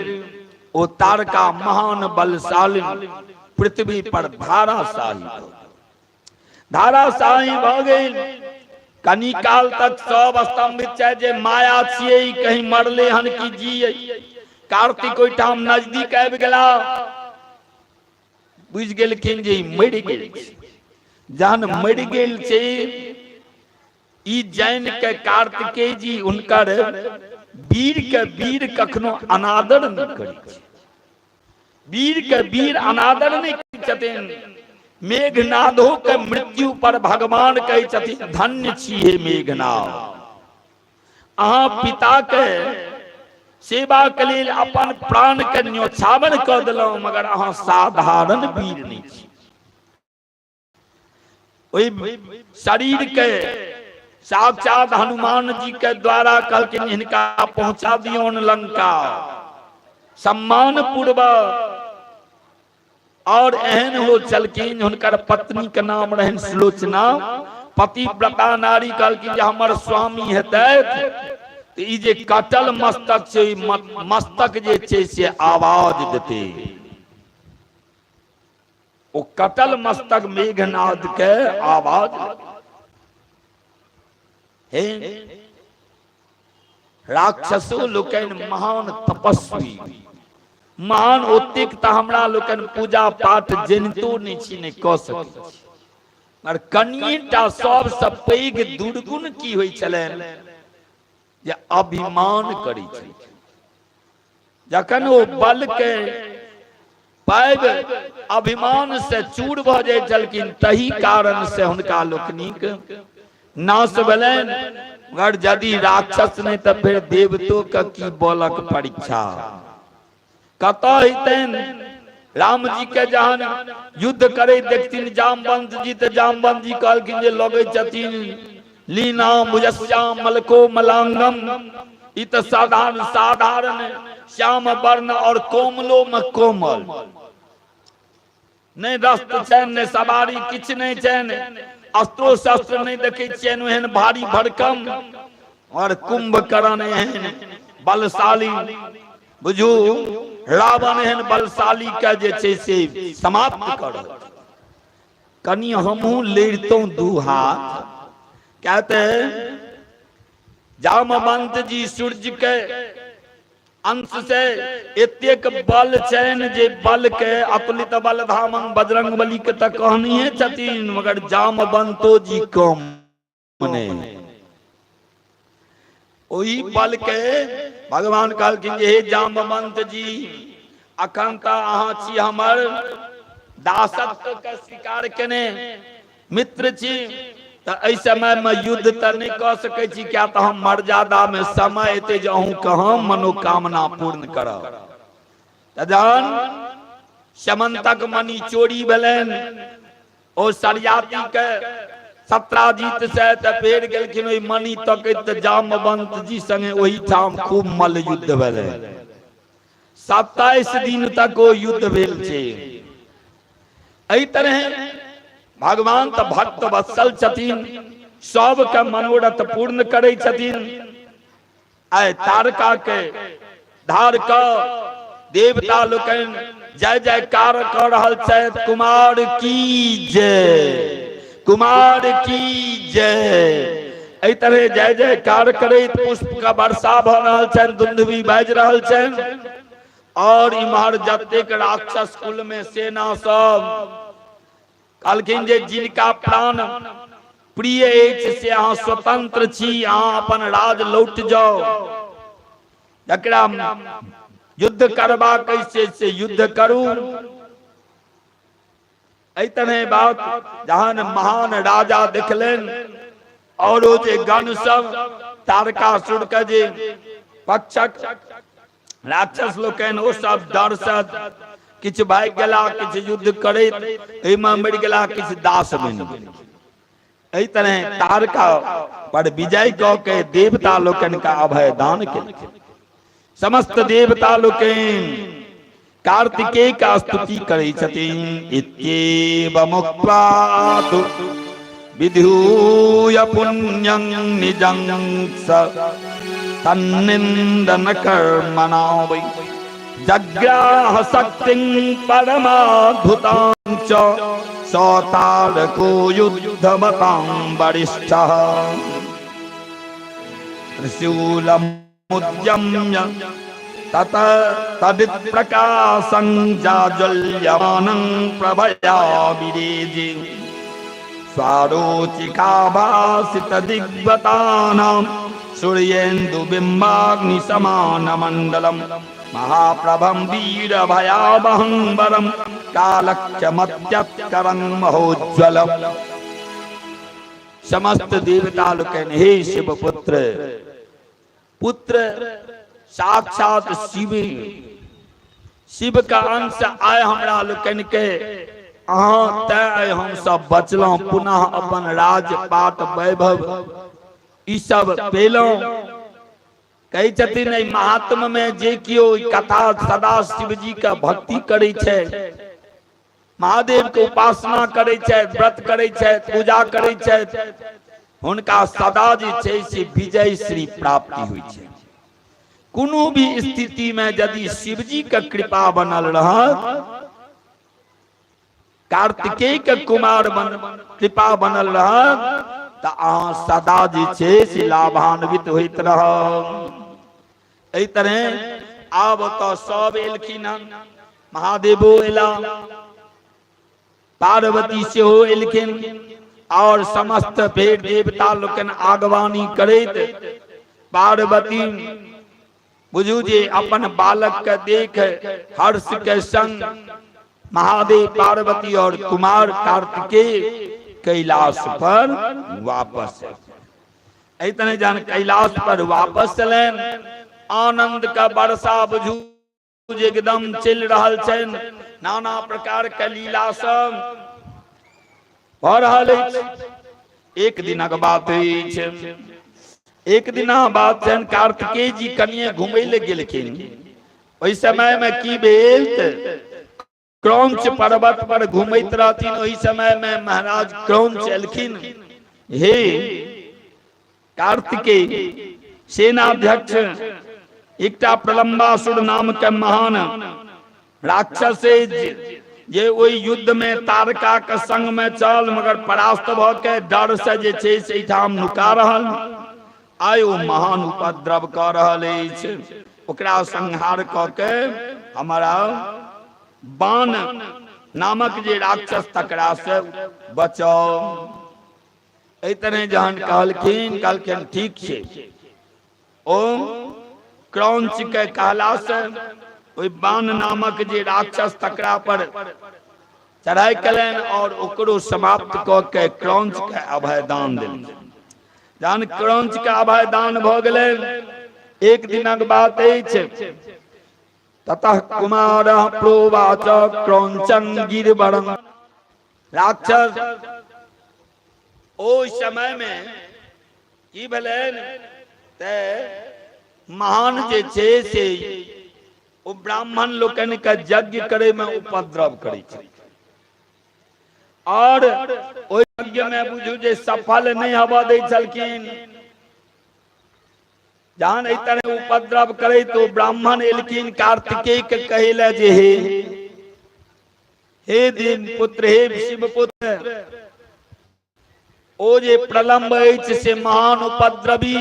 Speaker 1: ओ तारका महान बलशाली पृथ्वी पर धाराशाही भऽ गेल। धाराशाही भऽ गेल। कनी काल तक सब स्तंभित छै जे माया छियै, कहीं मरले हन कि जियै। कार्तिक ओहिठाम नजदीक आबि गेला, बुझि गेलखिन जे ई मरि गेल छै। जहन मरि गेल छै ई जानि के कार्तिकेय जी हुनकर वीर के वीर कखनो अनादर नहि करै छै, वीर के वीर अनादर नहि करै छथिन। मेघनादो के मृत्यु पर भगवान कहै छथिन, धन्य छी हे मेघनाद, अहाँ पिता के सेवा के लेल अपन प्राण के न्योछावर कऽ देलहुँ, मगर अहाँ साधारण वीर नहि छी। ओहि शरीर के साक्षात हनुमान जी के द्वारा कहलखिन हिनका पहुंचा दियौन लंका सम्मान पूर्वक। और एहन हो चलखिन, हुनकर पत्नी के नाम रहन सुलोचना, पतिव्रता नारी। कहलखिन जे हमर स्वामी हेतै तऽ ई जे कटल मस्तक छै, मस्तक जे छै से आवाज देतै। ओ कटल मस्तक मेघनाद के आवाज हे। राक्षसो लोकनि महान तपस्वी महान, ओतेक तऽ हमरा लोकनि पूजा पाठ जनितो नहि छी, नहि कऽ सकै छी। मगर कनिएटा सबसँ पैघ दुर्गुण की होइ छलनि जे अभिमान करै छलखिन। जखन ओ बल के पाबि अभिमान से चूर भऽ जाइ छलखिन, तही कारण से हुनका लोकनिक नाश भेलनि। मगर यदि राक्षस नहि तऽ फेर देवतो के की बलक परीक्षा कतऽ हेतनि? राम जी के जहन युद्ध करे देखथिन जामवंत जी, तऽ जामवंत जी कहलखिन जे लगै छथिन लीना मुजस्याम मलको मलांगम, ई तऽ साधारण साधारण श्याम वर्ण और कोमलो में कोमल, नहि रस्त छनि नहि सवारी किछु नहि छनि, अस्त्रो शस्त्र नहि देखै छियनि ओहन भारी भरकम, और कुंभकर्ण एहन बलशाली, बुझू रावण एहन बलशाली के जे छै से समाप्त करत। कनि हमहूँ लड़ितहुँ दू हाथ। कहते जामवंत जी सूर्य के अंश से एतेक बल छनि जे बल के अतुलित बल धामन बजरंग बली के तऽ कहनिये छथिन, मगर जामवंतो जी कम नहि। ओहि बल के भगवान कहलखिन जे हे जामवंत जी, अखन तऽ अहाँ छी हमर दासत्व के स्वीकार केने मित्र छी, तऽ एहि समय मे युद्ध तऽ नहि कऽ सकै छी, किया तऽ हम मर्यादा मे समय एते जे अहूँके हम मनोकामना पूर्ण करब। तदन समन्तक मणि चोरी भेलनि ओ सरियाती के सत्राजीत से, तऽ फेर गेलखिन ओहि मणि तकैत, तऽ जामवंत जी संगे ओहिठाम खूब मल्ल युद्ध भेलै। 27 दिन तक ओ युद्ध भेल छै। एहि तरह भगवान तऽ भक्त वत्सल छथिन, सबके मनोरथ पूर्ण करै छथिन। आइ तारका के धार क देवता लोकनि जय जयकार कऽ रहल छथि, कुमार की जय, कुमार की जय। एहि तरह जय जयकार करैत पुष्प का वर्षा भऽ रहल छनि, दुंदुभी बाजि रहल छनि। और इम्हर जतेक राक्षस कुल में सेना सब कहलखिन जे जिनका प्राण प्रिय अछि से अहाँ स्वतंत्र छी, अहाँ अपन राज लौट जाउ। जकरा युद्ध करबाक अछि से युद्ध करू। एहि तरह बात जहन महान राजा देखलनि और ओ जे गण सब तारकासुर के जे पक्षक राक्षस लोकनि ओ सब डर से किछु भागि गेला, किछु युद्ध करैत एहिमे मरि गेला, किछु दास बनि गेल। एहि तरह तारका पर विजय कऽ के देवता लोकनि का अभय दान केलखिन। समस्त देवता लोकनि कार्तिकेय का स्तुति करै छथिन। इत्येव मुक्त्वा तु विधूय पुण्यं निजं स तन्निन्दन कर्मणा वै जग्राह शक्तिं परमाद्भुतां च सतारको युद्धमतां वरिष्ठः। त्रिशूलमुद्यम्य तत तदित प्रकाशं जाज्वल्यमानं प्रभया विरेजे स्वारोचिकाभासित दिग्वतानां सूर्येन्दुबिम्बाग्निसमानमण्डलम् महाप्रभं वीरभयावहं वरं कालक्षमत्यत्करं महोज्ज्वलम्। समस्त देवता लोकनि हे शिवपुत्र, पुत्र साक्षात शिव, शिव का अंश आय हमरा लोकनि के अहाँ तैं आइ हम सब बचलहुँ, पुनः अपन राज पाट वैभव ई सब पेलहुँ। कहै छथिन एहि महात्म में जे केओ ई कथा सदा शिवजी के भक्ति करै छै, महादेव के उपासना करै छथि, व्रत करै छथि, पूजा करै छथि, हुनका सदा जे छै से विजय श्री प्राप्ति होइ छै। कोनो भी स्थिति में यदि शिवजी के कृपा बनल रहत, कार्तिकेय के कुमार बन कृपा बनल रहत, तऽ अहाँ सदा जे छै से लाभान्वित होइत रहब। एहि तरह आब तऽ सब एलखिन हन, महादेवो एला, पार्वती सेहो एलखिन और समस्त फेर देवता लोकनि आगवानी करैत पार्वती बुझू जे अपन बालक के देख हर्ष के संग महादेव पार्वती और कुमार कार्तिकेय कैलाश पर वापस। एहि तरह जहन कैलाश पर वापस चलनि, आनंद के वर्षा बुझू जे एकदम चलि रहल छनि, नाना प्रकार के लीला सब भऽ रहल अछि। एक दिनक बात अछि, एक दिना बात छनि कार्तिकेय जी कनिए घुमै लए गेलखिन। ओहि समय में की भेल, क्रौंच पर्वत पर घुमैत रहथिन। ओहि समय में महाराज क्रौंच एलखिन, हे कार्तिकेय सेनाध्यक्ष, एकटा प्रलंबासुर नाम के महान राक्षस जे ओहि युद्ध में तारका के संग में चल मगर परास्त भ के डर से जे छै से एहिठाम नुका रहल, आइ ओ महान उपद्रव कऽ रहल अछि, ओकरा संहार कऽ के हमारा बाण नामक जे राक्षस तकरा से बचाउ। एहि तरह जहन कहलखिन, कहलखिन ठीक छै। ओ क्रौंच के कहला से ओहि बाण नामक जे राक्षस तकरा पर चढ़ाई कलनि और ओकरो समाप्त कऽ के क्रौंच के अभयदान देलखिन। जहन क्रौंच के अभयदान भऽ गेलै, एक दिनक बात अछि, ततः कुमार प्रोवाच क्रौंचं गिरवरं राक्षस। ओहि समय में की भेलनि ते महान जे छै से ओ ब्राह्मण लोकनि के यज्ञ करे में उपद्रव करै छलखिन और ओहि यज्ञ में बुझू जे सफल नहि हबऽ दै छलखिन। जहन एहि तरह उपद्रव करे तो ब्राह्मण एलखिन कार्तिकेय के कहै लए जे हे हे दिन पुत्र, हे शिव पुत्र, ओ जे प्रलम्ब अछि से महान उपद्रवी,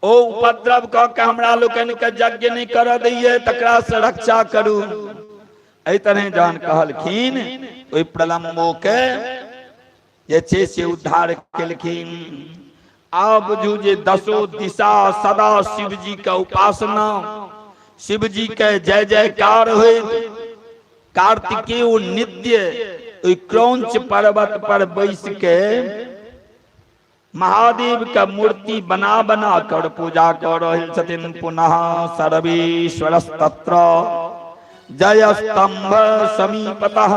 Speaker 1: ओ उपद्रव कऽ के हमरा लोकनि के यज्ञ नहि करऽ दैये, तकरा से रक्षा करू। एहि तरह जहन कहलखिन ओहि प्रलम्बो के जे छै से उद्धार केलखिन। आब बुझू जे दसो दिशा सदा शिवजी के उपासना, शिवजी के जय जयकार होइत कार्तिकेय नित्य ओहि क्रौंच पर्वत पर बैस के महादेव के मूर्ति बना बना कर पूजा कर रहल छथिन। पुनः सर्वेश्वरस्तत्र जय स्तंभ समीपतः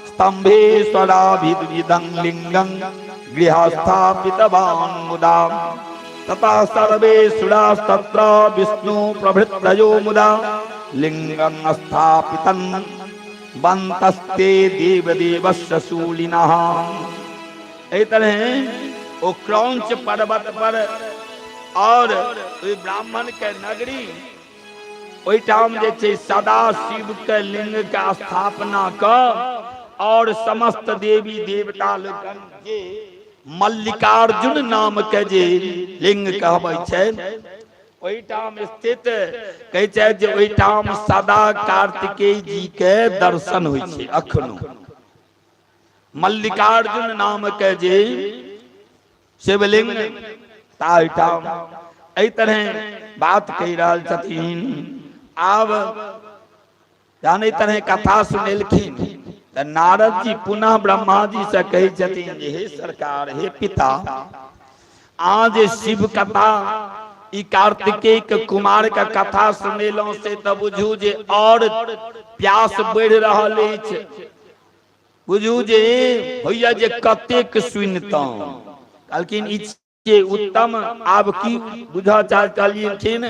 Speaker 1: स्तंभेश्वराभिविदं लिंगं गृहस्थापितवान् मुदा ततः सर्वे सुरास्तत्र विष्णु प्रभृतयो मुदा लिंगं स्थापितं वन्तस्ते देवदेवस्य शूलिनः। एहि तरह ओ क्रौंच पर्वत पर और ओहि ब्राह्मण के नगरी ओहिठाम जे छै सदा शिव के लिंग के स्थापना क और समस्त देवी देवता लोकनि जे मल्लिकार्जुन नाम के जे लिंग कहबै छै ओहिठाम स्थित कहै छै जे ओहिठाम सदा कार्तिकेय जी के दर्शन होइ छै। अखनो मल्लिकार्जुन नाम के जे शिवलिंग ताहिठाम एहि तरह बात कहि रहल छथिन। आब जहन एहि तरह कथा सुनेलखिन तऽ नारद जी पुनः ब्रह्मा जी से कहै छथिन जे हे सरकार, हे पिता, अहाँ जे शिव कथा ई कार्तिकेय के कुमार के कथा सुनेलहुँ से तऽ बुझू जे और प्यास बढ़ि रहल अछि। बुझू जे होइया जे कतेक सुनितहुँ। कहलखिन ई छियै उत्तम। आब की बुझऽ चाह कहलखिन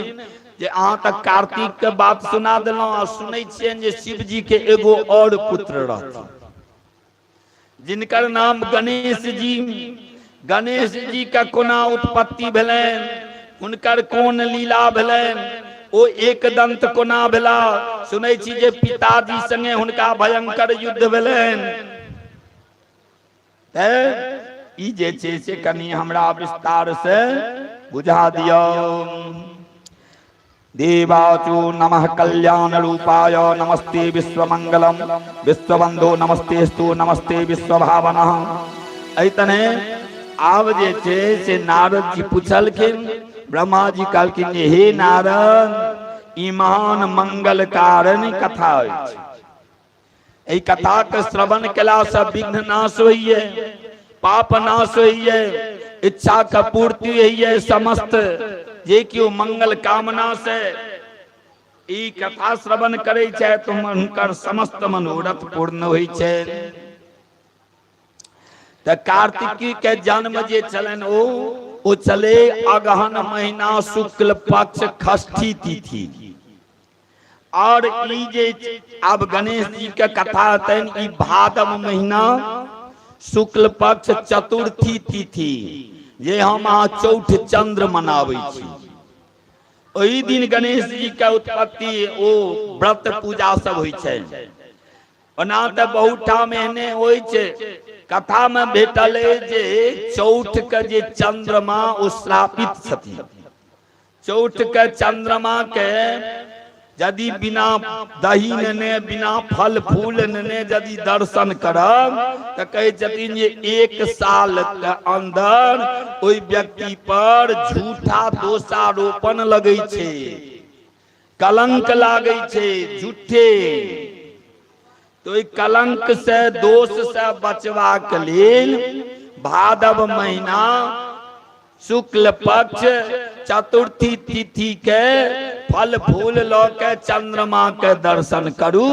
Speaker 1: जे अहाँ तऽ कार्तिक के बात सुना देलहुँ आ सुनै छियनि जे शिवजी के एगो और पुत्र रहथिन जिनकर नाम गणेश जी। गणेश जी के कोना उत्पत्ति भेलनि, हुनकर कोन लीला भेलनि, ओ एकदंत कोना भेला, सुनै छी जे पिताजी संगे हुनका भयंकर युद्ध भेलनि। तऽ ई जे छै से कनि हमरा विस्तार से बुझा दियौ। देवाचो नमः कल्याण रूपाय नमस्ते विश्वमंगलम विश्वबंधो नमस्ते स्तु नमस्ते विश्वभावनः। एहि तरह आब जे छै से नारद जी पुछलखिन, ब्रह्मा जी कहलखिन जे हे नारद, ई महान मंगल कारण कथा अछि। एहि कथा के श्रवण केला से विघ्न नाश होइए, पाप नाश होइए, इच्छा के पूर्ति होइए। समस्त जे केओ मंगल कामना से ई कथा श्रवण करै छै तऽ हुनकर समस्त मनोरथ पूर्ण होइ छै। तऽ कार्तिकी के जन्म जे छलनि ओ छलै अगहन महीना शुक्ल पक्ष षष्ठी तिथि। और ई जे आब गणेश जी के कथा हेतनि ई भादव महीना शुक्ल पक्ष चतुर्थी तिथि, जे हम अहाँ चौठ चंद्र मनाबै छी, ओहि दिन गणेश जी के उत्पत्ति ओ व्रत पूजा सब होइ छै। ओना तऽ बहुत ठाम एहने होइ छै, कथा मे भेटल अछि जे चौठ के जे चंद्रमा ओ श्रापित छथिन। चौठ के चंद्रमा के यदि बिना दही नेने बिना फल फूल नेने यदि दर्शन करब तऽ कहै छथिन जे 1 साल के अंदर ओहि व्यक्ति पर झूठा दोषारोपण लगै छै, कलंक लागै छै झूठे। तो ओहि कलंक से दोष से बचबाक लेल भादव महीना शुक्ल पक्ष चतुर्थी तिथि के फल फूल लऽ के चंद्रमा के दर्शन करू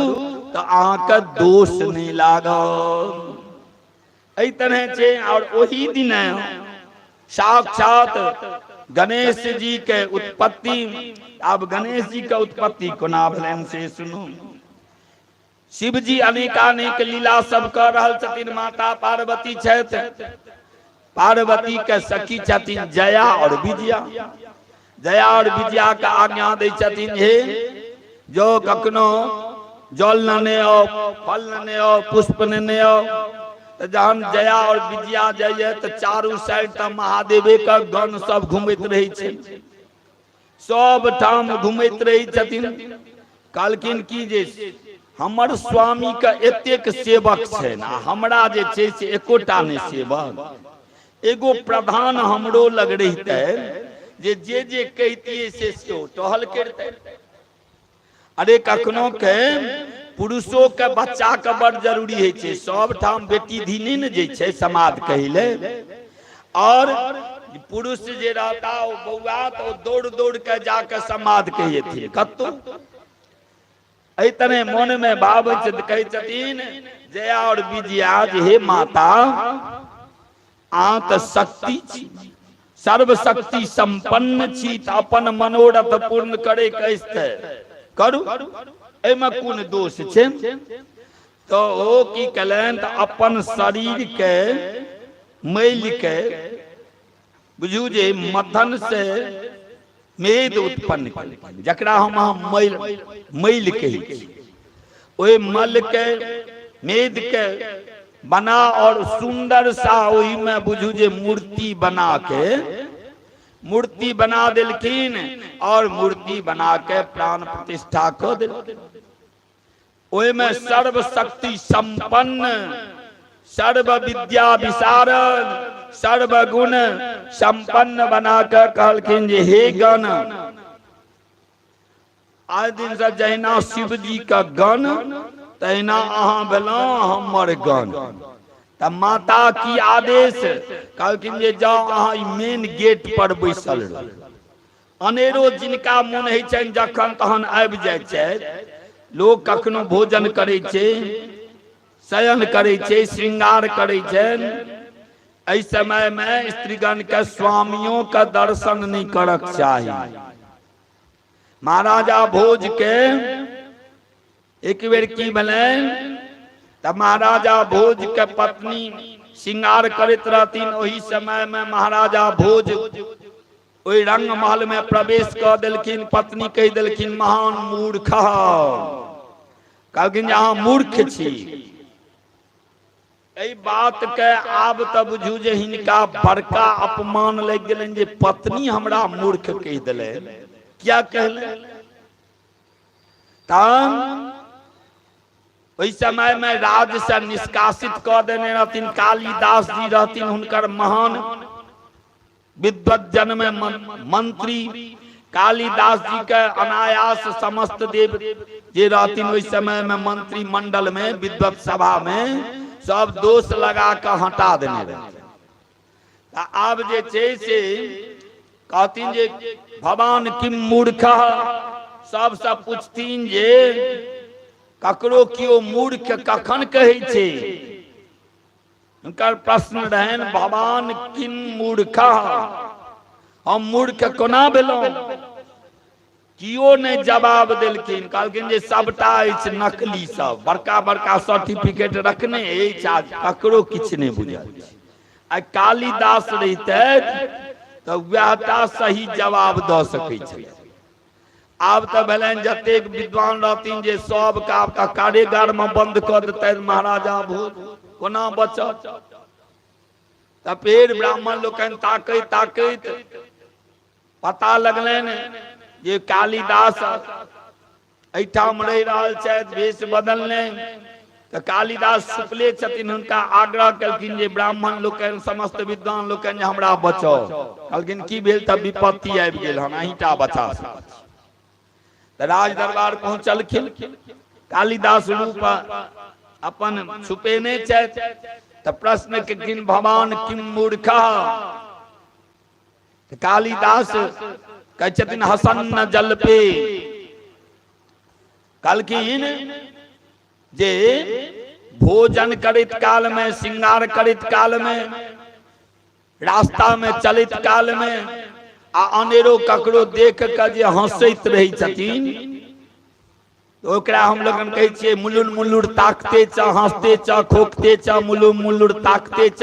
Speaker 1: तऽ अहाँके दोष नहि लागत। एहि तरह छै। और ओहि दिन साक्षात गणेश जी के उत्पत्ति, आब गणेश जी के उत्पत्ति कोना भेलनि से सुनू। शिव जी अनेकानेक लीला सब कर रहल छथिन। माता पार्वती छथि, पार्वती के सखी छथिन जया और विजया। जया और विजया के आज्ञा दै छथिन, हे जो कखनो जल नेने आओ, फल नेने आओ, पुष्प नेने आओ। तऽ जहन जया और विजया जाइए तऽ चारू साइड तऽ महादेवे के गण सब घुमैत रहै छै, सब ठाम घुमैत रहै छथिन। कहलखिन की जे हमर स्वामी के एतेक सेवक छनि आ हमरा जे छै से एकोटा नहि सेवक। एगो प्रधान हमरो लग रहितै जे जे जे कहितियै से से टहल करितै। अरे कखनो के पुरुषो के बच्चा के बड़ जरूरी होइ छै। सब ठाम बेटी धी नहि ने जाइ छै समाद कहै ले। और पुरुष जे रहता ओ बौआ तऽ ओ दौड़ दौड़ के जाके समाद कहिएथिन कतौ। एहि तरह मन में भाव छै तऽ कहै छथिन जया और विजया जे हे माता, अहाँ तऽ शक्ति छी, सर्वशक्ति संपन्न छी, तऽ अपन मनोरथ पूर्ण करे के अछि तऽ करू, एहिमे कोन दोष छै? तऽ ओ की केलनि तऽ अपन शरीर के मैल के बुझू जे मथन से मेद उत्पन्न केलखिन, जकरा हम अहाँ मैल मैल कहै छी। ओहि मल के मेद के बना और सुंदर सा ओहिमे बुझू जे मूर्ति बना के मूर्ति बना देलखिन और मूर्ति बना के प्राण प्रतिष्ठा कऽ देलखिन। ओहिमे सर्वशक्ति संपन्न, सर्व विद्या विशारद, सर्व गुण संपन्न बना के कहलखिन जे हे गण, आइ दिन से जहिना शिव जी का गण तहिना अहाँ भेलहुँ हमर गण। तऽ माता की आदेश, कहलखिन जे जाउ अहाँ ई मेन गेट पर बैसल रहू। अनेरो जिनका मोन होइ छनि जखन तहन आबि जाइ छथि। लोक कखनो भोजन करै छै, शयन करै छै, श्रृंगार करै छनि। एहि समय मे स्त्रीगण के स्वामियों के दर्शन नहि करक चाही। महाराजा भोज के एक बेर की भेलनि तऽ महाराजा भोज के पत्नी श्रृंगार करैत रहथिन। ओहि समय मे महाराजा भोज ओहि रंग महल में प्रवेश कऽ देलखिन। पत्नी कहि देलखिन महान मूर्ख, कहलखिन जे अहाँ मूर्ख छी। एहि बात के आब तऽ बुझू जे हिनका बड़का अपमान लागि गेलनि जे पत्नी हमरा मूर्ख कहि देलनि। किया कहलनि? तहन ओहि समय में राज्य से निष्कासित कऽ देने रहथिन। कालिदास जी रहथिन हुनकर महान विद्वत जन में मंत्री। कालिदास जी के अनायास समस्त देव जे रहथिन ओहि समय में मंत्री मंडल में, विद्वत सभा में, सब दोष लगा कऽ हटा देने रहथिन। तऽ आब जे छै से कहथिन जे भवान किम मूर्ख, सबसँ पूछथिन जे ककरो केओ मूर्ख कखन कहै छै? हुनकर प्रश्न रहनि भवान किम मूर्ख, हम मूर्ख कोना भेलहुँ? कियो नहि जवाब देलखिन। कहलखिन जे सबटा अछि नकली, सब बड़का बड़का सर्टिफिकेट रखने अछि आ ककरो किछु नहि बुझल छै। आ कालिदास रहितै तऽ वएह टा सही जवाब दऽ सकै छलै। आब तऽ भेलनि जतेक विद्वान रहथिन जे सबके आब तऽ कारेगार मे बंद कऽ देतनि महाराजा भोज, कोना बचत? तऽ फेर ब्राह्मण लोकनि ताकैत ताकैत पता लगलनि जे कालिदास एहिठाम रहि रहल छथि भेष बदलने। तऽ कालिदास छुपले छथिन। हुनका आग्रह केलखिन जे ब्राह्मण लोकनि, समस्त विद्वान लोकनि, जे हमरा बचाउ। कहलखिन की भेल? तऽ विपत्ति आबि गेल हन, अहींटा बचा सकैत छी। तऽ राज दरबार पहुँचलखिन, कालिदास रूप अपन छुपेने छथि। तऽ प्रश्न केलखिन भवान किम मूर्ख? कालिदास कहै छथिन हसन्न जलपे। कहलखिन जे भोजन करैत काल में, श्रृंगार करैत काल में, रास्ता में चलैत काल में आ अनेरो ककरो देख कऽ जे हंसैत रहै छथिन, ओकरा हम लोगन कहै छियै मुलुर मुलुर ताकते च, हंसते च, खोकते च, मुलुर मुलुर ताकते च,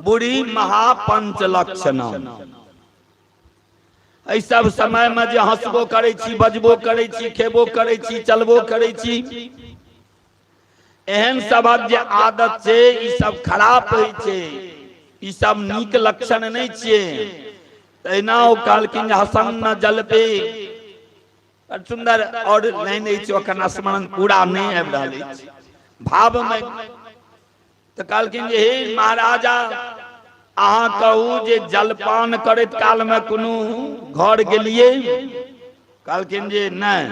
Speaker 1: बुढ़ी महापंच लक्षण। एहि सब समय में जे हंसबो करै छी, बजबो करै छी, खेबो करै छी, चलबो करै छी, एहन सबक जे आदत छै, ई सब खराब होइ छै, ई सब नीक लक्षण नहि छियै। तहिना ओ कहलखिन हसन न जलपे। बड़ सुन्दर और लाइन अछि, ओकर स्मरण पूरा नहि आबि रहल अछि भावमे। तऽ कहलखिन जे हे महाराजा, अहाँ कहू जे जलपान करैत कालमे कोनो घर गेलियै? कहलखिन जे नहि।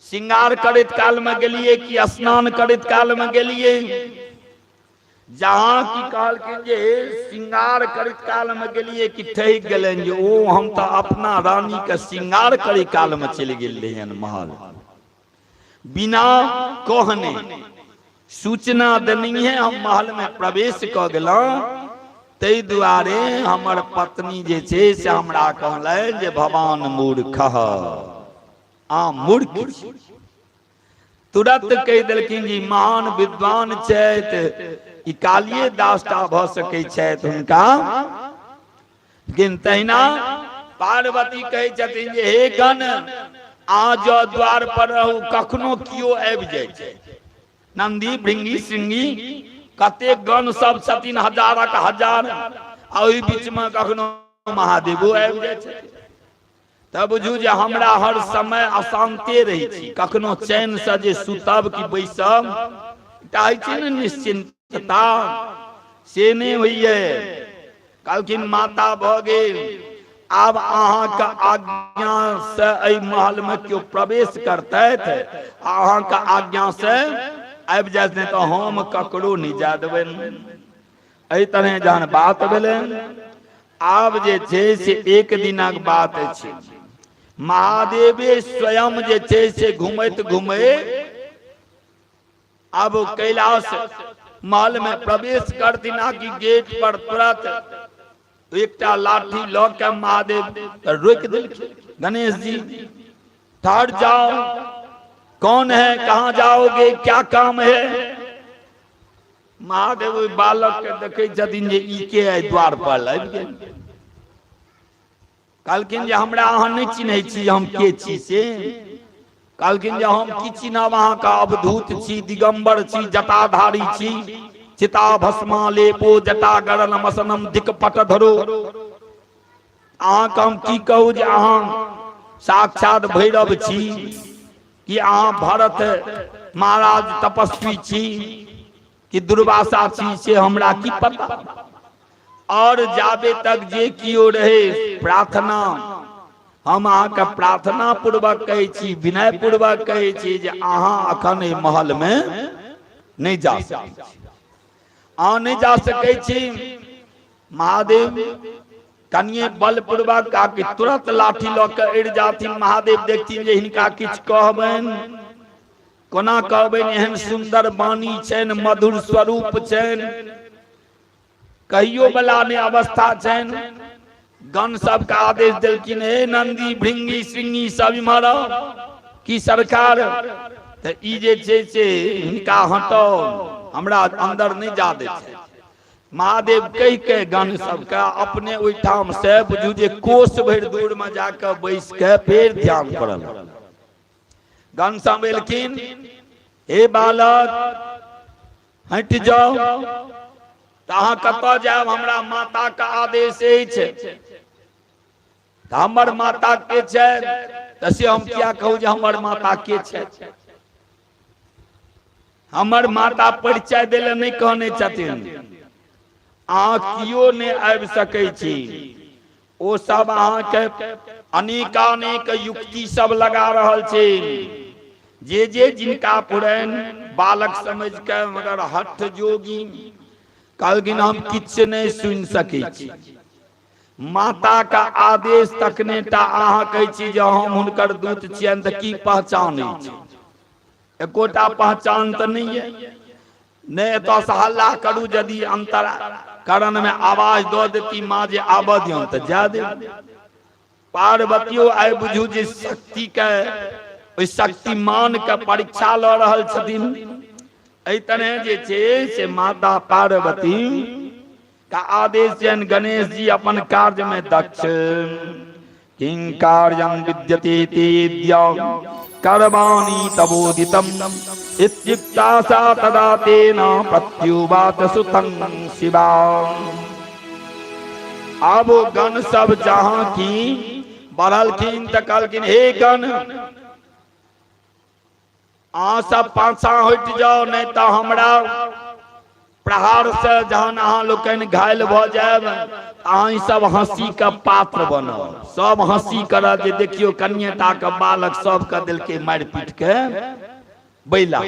Speaker 1: श्रृंगार करैत कालमे गेलियै कि स्नान करैत कालमे गेलियै? जहाँ की कहलखिन जे श्रृंगार करैत कालमे गेलियै कि ठहि गेलनि जे ओ हम तऽ अपना रानीके श्रृंगार करै कालमे चलि गेल रहियनि महल, बिना कहने सूचना देनिहे हम महलमे प्रवेश कऽ गेलहुँ, ताहि दुआरे हमर पत्नी जे छै से हमरा कहलनि जे भवान मूर्ख, आ मूर्ख छी। तुरंत कहि देलखिन जे महान विद्वान छथि, ई कालिये दास टा भऽ सकै छथि हुनका। लेकिन तहिना पार्वती कहै छथिन जे हे गण, अहाँ जँ द्वार पर रहू, कखनो केओ आबि जाइ छै, नंदी भृंगी श्रृंगी कतेक गण सब छथिन, हजारक हजार, आ ओहि बीच मे कखनो महादेवो आबि जाइ छथिन। तऽ बुझू जे हमरा हर समय अशान्ते रहै छी, कखनो चैनसँ जे सुतब कि बैसब, एकटा होइ छै ने निश्चिन्तता, से नहि होइए। कहलखिन माता भऽ गेल, आब अहाँके आज्ञासँ एहि महलमे केओ प्रवेश करतथि, अहाँके आज्ञासँ आबि जायत, नहि तऽ हम ककरो नहि जाय देबनि। एहि तरहे जहन बात भेलै, आब जे छै से एक दिनक बात छै, महादेवे स्वयं जे छै से घुमैत घुमैत आब कैलाश महल में प्रवेश करथिन आ कि गेट पर तुरंत एकटा लाठी लऽ के महादेव रोकि देलखिन, गणेश जी ठहर जाओ, कौन है, कहाँ जाओगे, क्या काम है? महादेव ओहि बालक के देखै छथिन जे ई के एहि द्वार पर आबि गेल। कहलखिन जे हमरा अहाँ नहि चिन्है छी हम के छी से? कहलखिन जे हम की चिन्हब अहाँके, अवधूत छी, दिगंबर छी, जटाधारी छी, चिता भस्मा लेपो जटा गरल मसनम दिकपट धरो, अहाँके हम की कहू जे अहाँ साक्षात भैरव छी कि अहाँ भरत महाराज तपस्वी छी कि दुर्वासा छी, से हमरा की पता। और जाबे तक जे कियो रहे प्रार्थना, हम अहाँके प्रार्थना पूर्वक कहै छी, विनय पूर्वक कहै छी जे अहाँ अखन एहि महल में नहि जा सकै छी, अहाँ नहि जा सकै छी। महादेव कनिए बलपूर्वक आके तुरंत लाठी लऽ के अड़ि जाथिन। महादेव देखथिन जे हिनका किछु कहबनि, कोना कहबनि, एहन सुन्दर वाणी छनि, मधुर स्वरूप छनि, कहियो बला ने अवस्था छनि। गण सबके आदेश देलखिन, हे नंदी भृंगी श्रृंगी सब इम्हर की सरकार, तऽ ई जे छै से हिनका हटाउ, हमरा अंदर नहि जा दै छै। महादेव कहि के गण सबके अपने ओहिठाम से बुझू जे कोस भरि दूर में जाके बैस के फेर ध्यान करल। गण सब एलखिन, हे बालक हटि जाओ, तऽ अहाँ कतऽ जायब, हमरा माता के आदेश अछि। तऽ हमर माता के छै? तऽ से हम किया कहू जे हमर माता के छै? हमर माता परिचय दै लए नहि कहने छथिन। अहाँ कियो नहि आबि सकै छी। ओ सब अहाँके अनेकानेक युक्ति सब लगा रहल छै, जे जे जिनका पुरैन बालक समझ के, मगर हठ जोगी कहलखिन हम किछु नहि सुनि सकै छी, माता का आदेश तखने टा। अहाँ कहै छी जे हम हुनकर दूत छियनि, तऽ की पहचान अछि? एकोटा पहचान तऽ नहि यऽ। नहि, एतऽसँ हल्ला करू, यदि अंतर करण में आवाज दऽ देती माँ जे आबऽ दियौन तऽ जा दे। पार्वतियो आइ बुझू जे शक्ति के ओहि शक्तिमान के परीक्षा लऽ रहल छथिन। एहि तरह जे छै से माता पार्वती का आदेश जन गणेश जी अपन कार्य में दक्ष किं कार्यं विद्यते तेद्य करवाणी तबोदितम इत्युक्ता सा तदा तेन प्रत्युवाच सुतं शिवा। आब ओ गण सब जहाँ की बढ़लखिन तऽ कहलखिन हे गण, अहाँ सब पाछा हटि जाउ, नहि तऽ हमरा प्रहार से जहन अहाँ लोकनि घायल भऽ जायब, अहाँ सब हंसी के पात्र बनब। सब हंसी करत जे देखियौ कनिएटा के बालक सबके देलकै मारि पीट के बैला।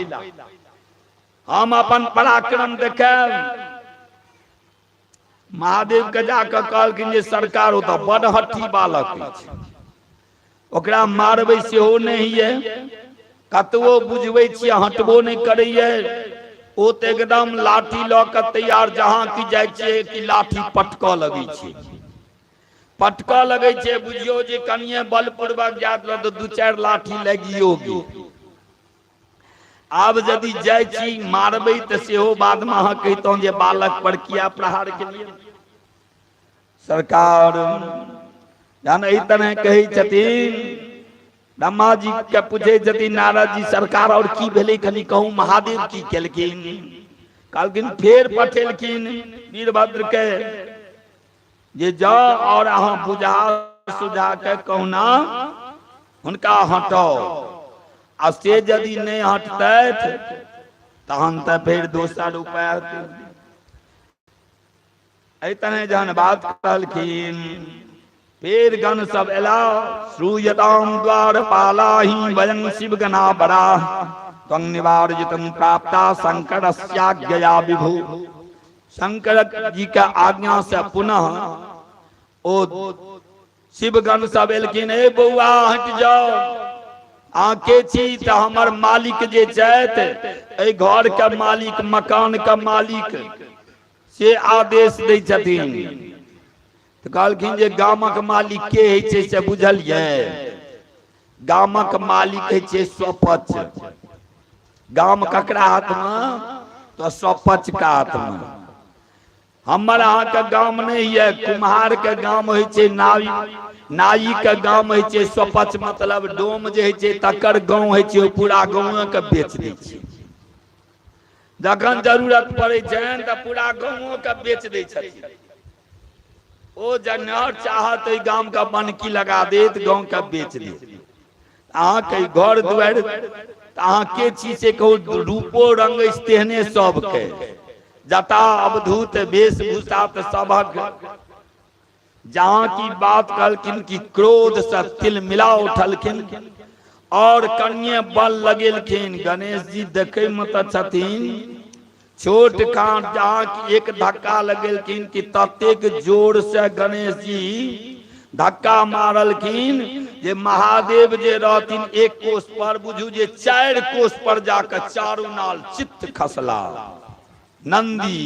Speaker 1: हम अपन पराक्रम देखायब। महादेव के जाकऽ कहलखिन जे सरकार, ओ तऽ बड हठी बालक अछि, ओकरा मारबै सेहो नहि होइए, कतबो बुझबै छियै हटबो नहि करैए। ओ तऽ एकदम लाठी लऽ कऽ तैयार, जहाँ की जाइ छियै कि लाठी पटकऽ लगै छै, पटकऽ लगै छै। बुझियौ जे कनिए बलपूर्वक जायत तऽ दू चारि लाठी लागियो गेल। आब यदि जाइ छी मारबै तऽ सेहो बादमे अहाँ कहितहुँ जे बालक पर किया प्रहार केलियै। सरकार जहन एहि तरह कहै छथिन, ब्रह्मा जी के पूछै छथिन नारद जी, सरकार और की भेलै कनि कहू, महादेव की केलखिन? कहलखिन फेर पठेलखिन वीरभद्र के जे जाउ और अहाँ बुझा सुझा के कहुना हुनका हटाउ, आ से यदि नहि हटतथि तहन तऽ फेर दोसर उपाय हेतै। एहि तरह जहन बात कहलखिन, फेर गण सब एला। श्रूयताम द्वार पालाही वयं शिव गणा बड़ा त्वं निवारयितुं प्राप्ता शंकरस्याज्ञया विभु। शंकर जी के आज्ञा से पुनः ओ शिवगण सब एलखिन। ए बौआ, हट जाओ, अहाँ के छी? तऽ हमर मालिक जे छथि, एहि घर के मालिक, मकान के मालिक, से आदेश दै छथिन। तऽ कहलखिन जे गामक मालिक के होइ छै से बुझलियै? गामक मालिक होइ छै स्वपच। गाम ककरा हाथमे? तऽ स्वपच के हाथमे। हमर अहाँके गाम नहि यऽ, कुम्हार के गाम होइ छै, नाई नाई के गाम होइ छै। स्वपच मतलब डोम जे होइ छै तकर गाँव होइ छै। ओ पूरा गाँवे के बेच दै छै। जखन जरूरत पड़ै छनि तऽ पूरा गाँवो के बेच दै छथिन। ओ जन्हर चाहत एहि गाम के बनकी लगा देत, गाँव के बेच देत। अहाँके घर दुआरि, अहाँ के छी से कहू? रूपो रंग अछि तेहने सबके, जटा अवधूत वेशभूषा तऽ सभक। जहाँ की बात कहलखिन कि क्रोध से तिलमिला उठलखिन और कनिये बल लगेलखिन। गणेश जी देखे में तऽ छथिन छोट कान, जहाँ की एक धक्का लगेलखिन कि ततेक जोर से गणेश जी धक्का मारलखिन जे महादेव जे रहथिन एक कोस पर, बुझू जे 4 कोस पर जाकर चारू नाल चित्त खसला नंदी।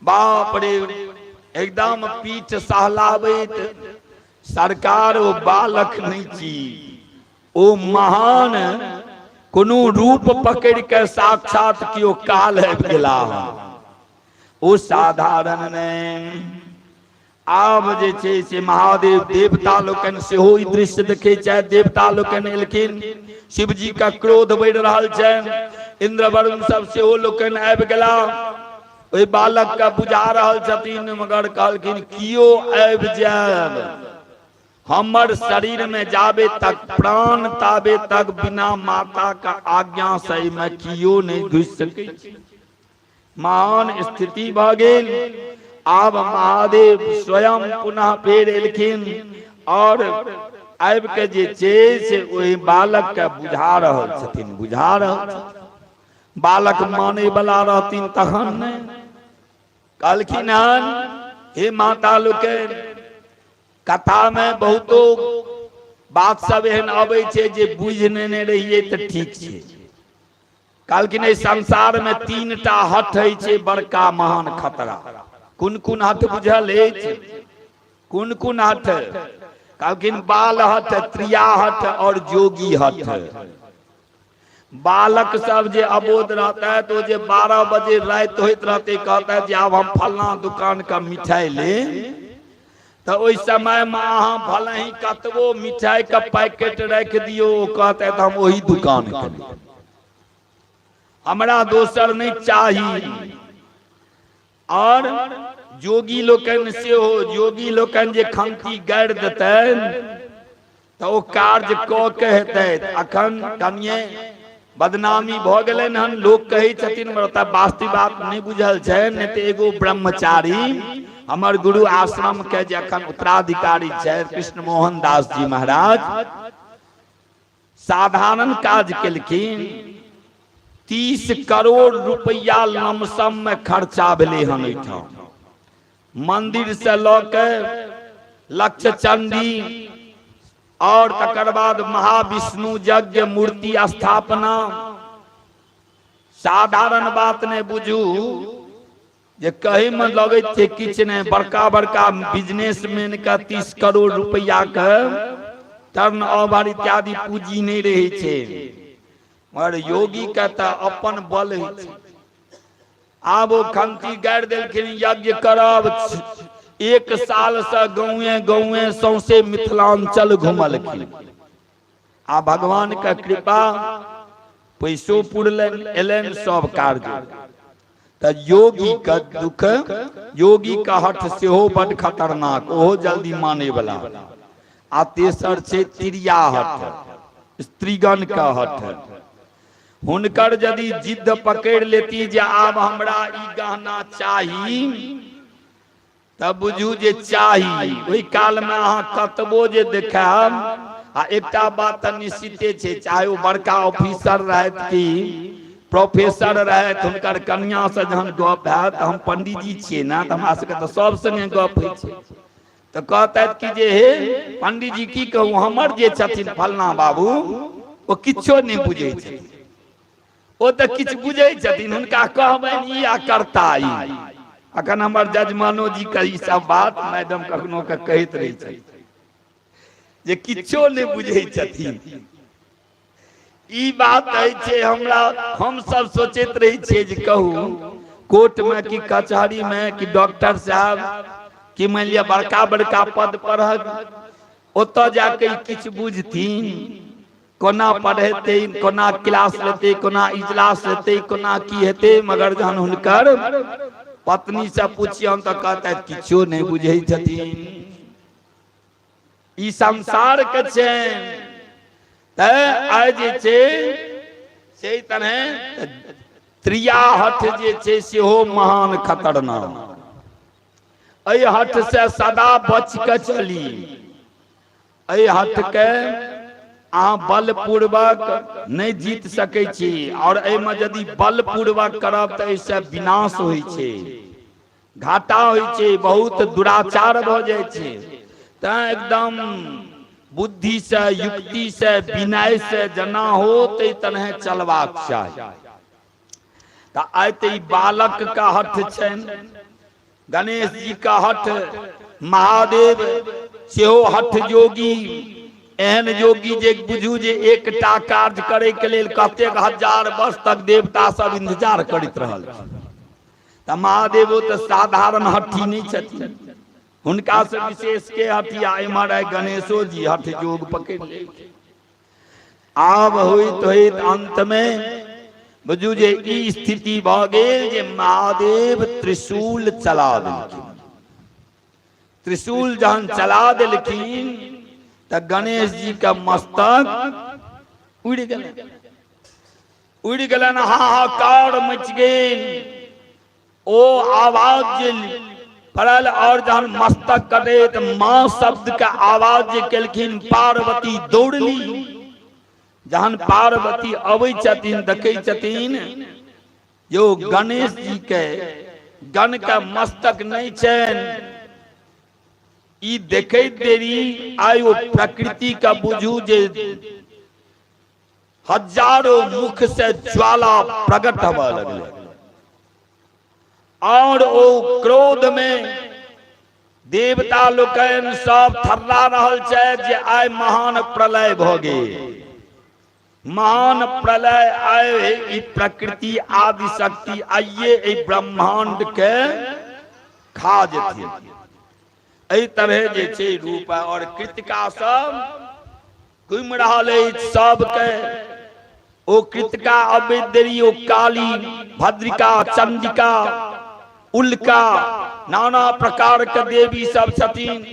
Speaker 1: बाप रे, एकदम पीठ सहलाबैत, सरकार ओ बालक नहीं छी, ओ महान कोनो रूप पकड़ के साक्षात केओ काल आबि गेला, ओ साधारण नहीं। आब जे छै से महादेव देवता लोकनि सेहो ई दृश्य देखै छथि। देवता लोकनि एलखिन, शिवजी का क्रोध बढ़ि रहल छनि। इंद्र वरुण सब सेहो लोकनि आबि गेला, ओहि बालक के बुझा रहल छथिन। मगर कहलखिन कियो आबि जायब, हमर शरीर में जाबे तक प्राण ताबे तक बिना माता का आज्ञा से एहिमे कियो नहि घुसि सकै छै। महान स्थिति भऽ गेल। आब महादेव स्वयं पुनः फेर एलखिन और आबि के जे छै से ओहि बालक के बुझा रहल छथिन, बुझा रहल छथिन। बालक मानै वाला रहथिन तखन ने। कहलखिन हन हे माता लोकनि, कथा में बहुतो बात सब एहन अबै छै जे बुझि नेने रहियै तऽ ठीक छै। कहलखिन एहि संसार में 3टा हठ होइ छै बड़का महान खतरा। कोन कोन हठ बुझल अछि? कोन कोन हठ? कहलखिन बाल हठ, त्रिया हठ और जोगी हठ। बालक सब जे अबोध रहता है तो जे 12 बजे राति होइत रहते, कहता है जे आब हम फलना दुकान का मिठाई ले, तो ओहि समय में अहाँ भले ही कतबो मिठाई का पैकेट रख दियो, ओ कहते है तो हम वही दुकान के लेब, हमरा दोसर नहीं चाही। और जोगी लोकनि सेहो, जोगी लोकनि जे खंती गाड़ि देतनि तऽ ओ कार्य कऽ के हेतै। अखन कनिये बदनामी भऽ गेलनि हन, लोक कहै छथिन, मगर ओतऽ वास्तविक बात नहि बुझल छै। नहि तऽ एगो ब्रह्मचारी हमर गुरु आश्रम के जे अखन उत्तराधिकारी छथि कृष्ण मोहन दास जी महाराज, साधारण काज केलखिन, 30 करोड़ रुपया लमसम में खर्चा भेलै हन एहिठाम। मंदिर से लऽ के लक्ष्य चंडी और तकर बाद महाविष्णु यज्ञ मूर्ति स्थापना, साधारण बात नहीं बुझू जे कहे में लगैत छै किछु नहि, बड़का बड़का बिजनेसमैन के 30 करोड़ रुपया के टर्न ओवर इत्यादि पूंजी नहीं रहे छै, मगर योगी के तऽ अपन बल होइ छै। आब ओ खंती गाड़ि देलखिन यज्ञ करब, 1 साल से गाँवे गाँवे सौंसे मिथिलांचल घुमलखिन आ भगवान के कृपा पैसो पुरलनि, एलनि सब कार्य। तऽ योगी के दुख, योगी के हठ सेहो बड खतरनाक, ओहो जल्दी माने वाला। आ तेसर छै तिरिया हठ, स्त्रीगण के हठ। हुनकर यदि जिद्द पकड़ि लेती जे आब हमरा ई गहना चाही, तब बुझू जे चाही। ओहि काल में अहाँ कतबो जे देखायब। आ एकटा बात तऽ निश्चिते छै, चाहे ओ बड़का ऑफिसर रहथि कि प्रोफेसर रहथि, हुनकर कन्या से जहन गप हैत, हम पंडीजी छियै ने, तऽ हमरा सबके तऽ सब संगे गप होइ छै, तऽ कहतथि कि जे हे पंडीजी की कहू, हमर जे छथिन फलना बाबू ओ किछो नहि बुझै छथिन, ओ तऽ किछु बुझै छथिन, हुनका कहबनि ई आ करता ई। अखन हमर जजमानो जी के ई सब बात मैडम कखनो के कहैत रहै छथिन जे किछो नहि बुझै छथिन। ई बात अछि हमरा, हम सब सोचैत रहै छियै जे कहू कोर्ट में कि कचहरी में कि डॉक्टर साहब कि मानि लिअ बड़का बड़का पद पर ओतऽ जाके किछु बुझथिन, कोना पढ़ेतै, कोना क्लास लेतै, कोना इजलास हेतै, कोना की हेतै। मगर जहन हुनकर पत्नी से पुछियन तऽ कहतै किछो नहि बुझै छथिन, ई संसार के छनि। तऽ आइ जे छै से तरहे त्रिया हठ जे छै सेहो महान खतरनाक। एहि हठ से सदा बच के चली। एहि हठ के अहाँ बलपूर्वक नहि जीत सकै छी, और एहिमे यदि बलपूर्वक करब तऽ एहिसँ विनाश होइ छै, घाटा होइ छै, बहुत दुराचार भऽ जाइ छै। तैं एकदम बुद्धि से, युक्ति से, विनय से जना हो ताहि तरहे चलबाक चाही। तऽ आइ तऽ ई बालक के हठ छनि, गणेश जी का हठ, महादेव सेहो हठ योगी, एहन योगी जे बुझू जे एकटा कार्य करे के लेल कतेक हजार वर्ष तक देवता सब इंतजार करैत रहल। तऽ महादेवो तऽ साधारण हठी नहि छथिन, हुनका से विशेष के हठी। आ एम्हर आइ गणेशो जी हठ योग पकड़ि लेलखिन। आब होइत होइत अंत में बुझू जे ई स्थिति भऽ गेल जे महादेव त्रिशूल चला देलखिन। त्रिशूल जहन चला देलखिन तऽ गणेश जी के मस्तक उड़ि गेलनि, उड़ि गेलनि, हाहाकार मचि गेल। ओ आवाज जे पड़ल और जहन मस्तक कटैत माँ शब्द के आवाज जे केलखिन, पार्वती दौड़ली। जहन पार्वती अबै छथिन, देखै छथिन जो गणेश जी के गण के मस्तक नहीं छनि। ई देखैत देरी आइ ओ प्रकृति के बुझू जे हजारों मुख से ज्वाला प्रकट होबय लगलै और ओ क्रोध में देवता लोकनि सब थर्रा रहल छथि जे आइ महान प्रलय भऽ गेल। महान प्रलय आइ ई प्रकृति आदि शक्ति आइए एहि ब्रह्मांड के खा जेथिन। एहि तरहे जे छै रूप और कृतिका सब घुमि रहल अछि सबके। ओ कृतिका अबैत देरी ओ काली, भद्रिका, चंडिका, उल्का, नाना प्रकार के देवी सब छथिन।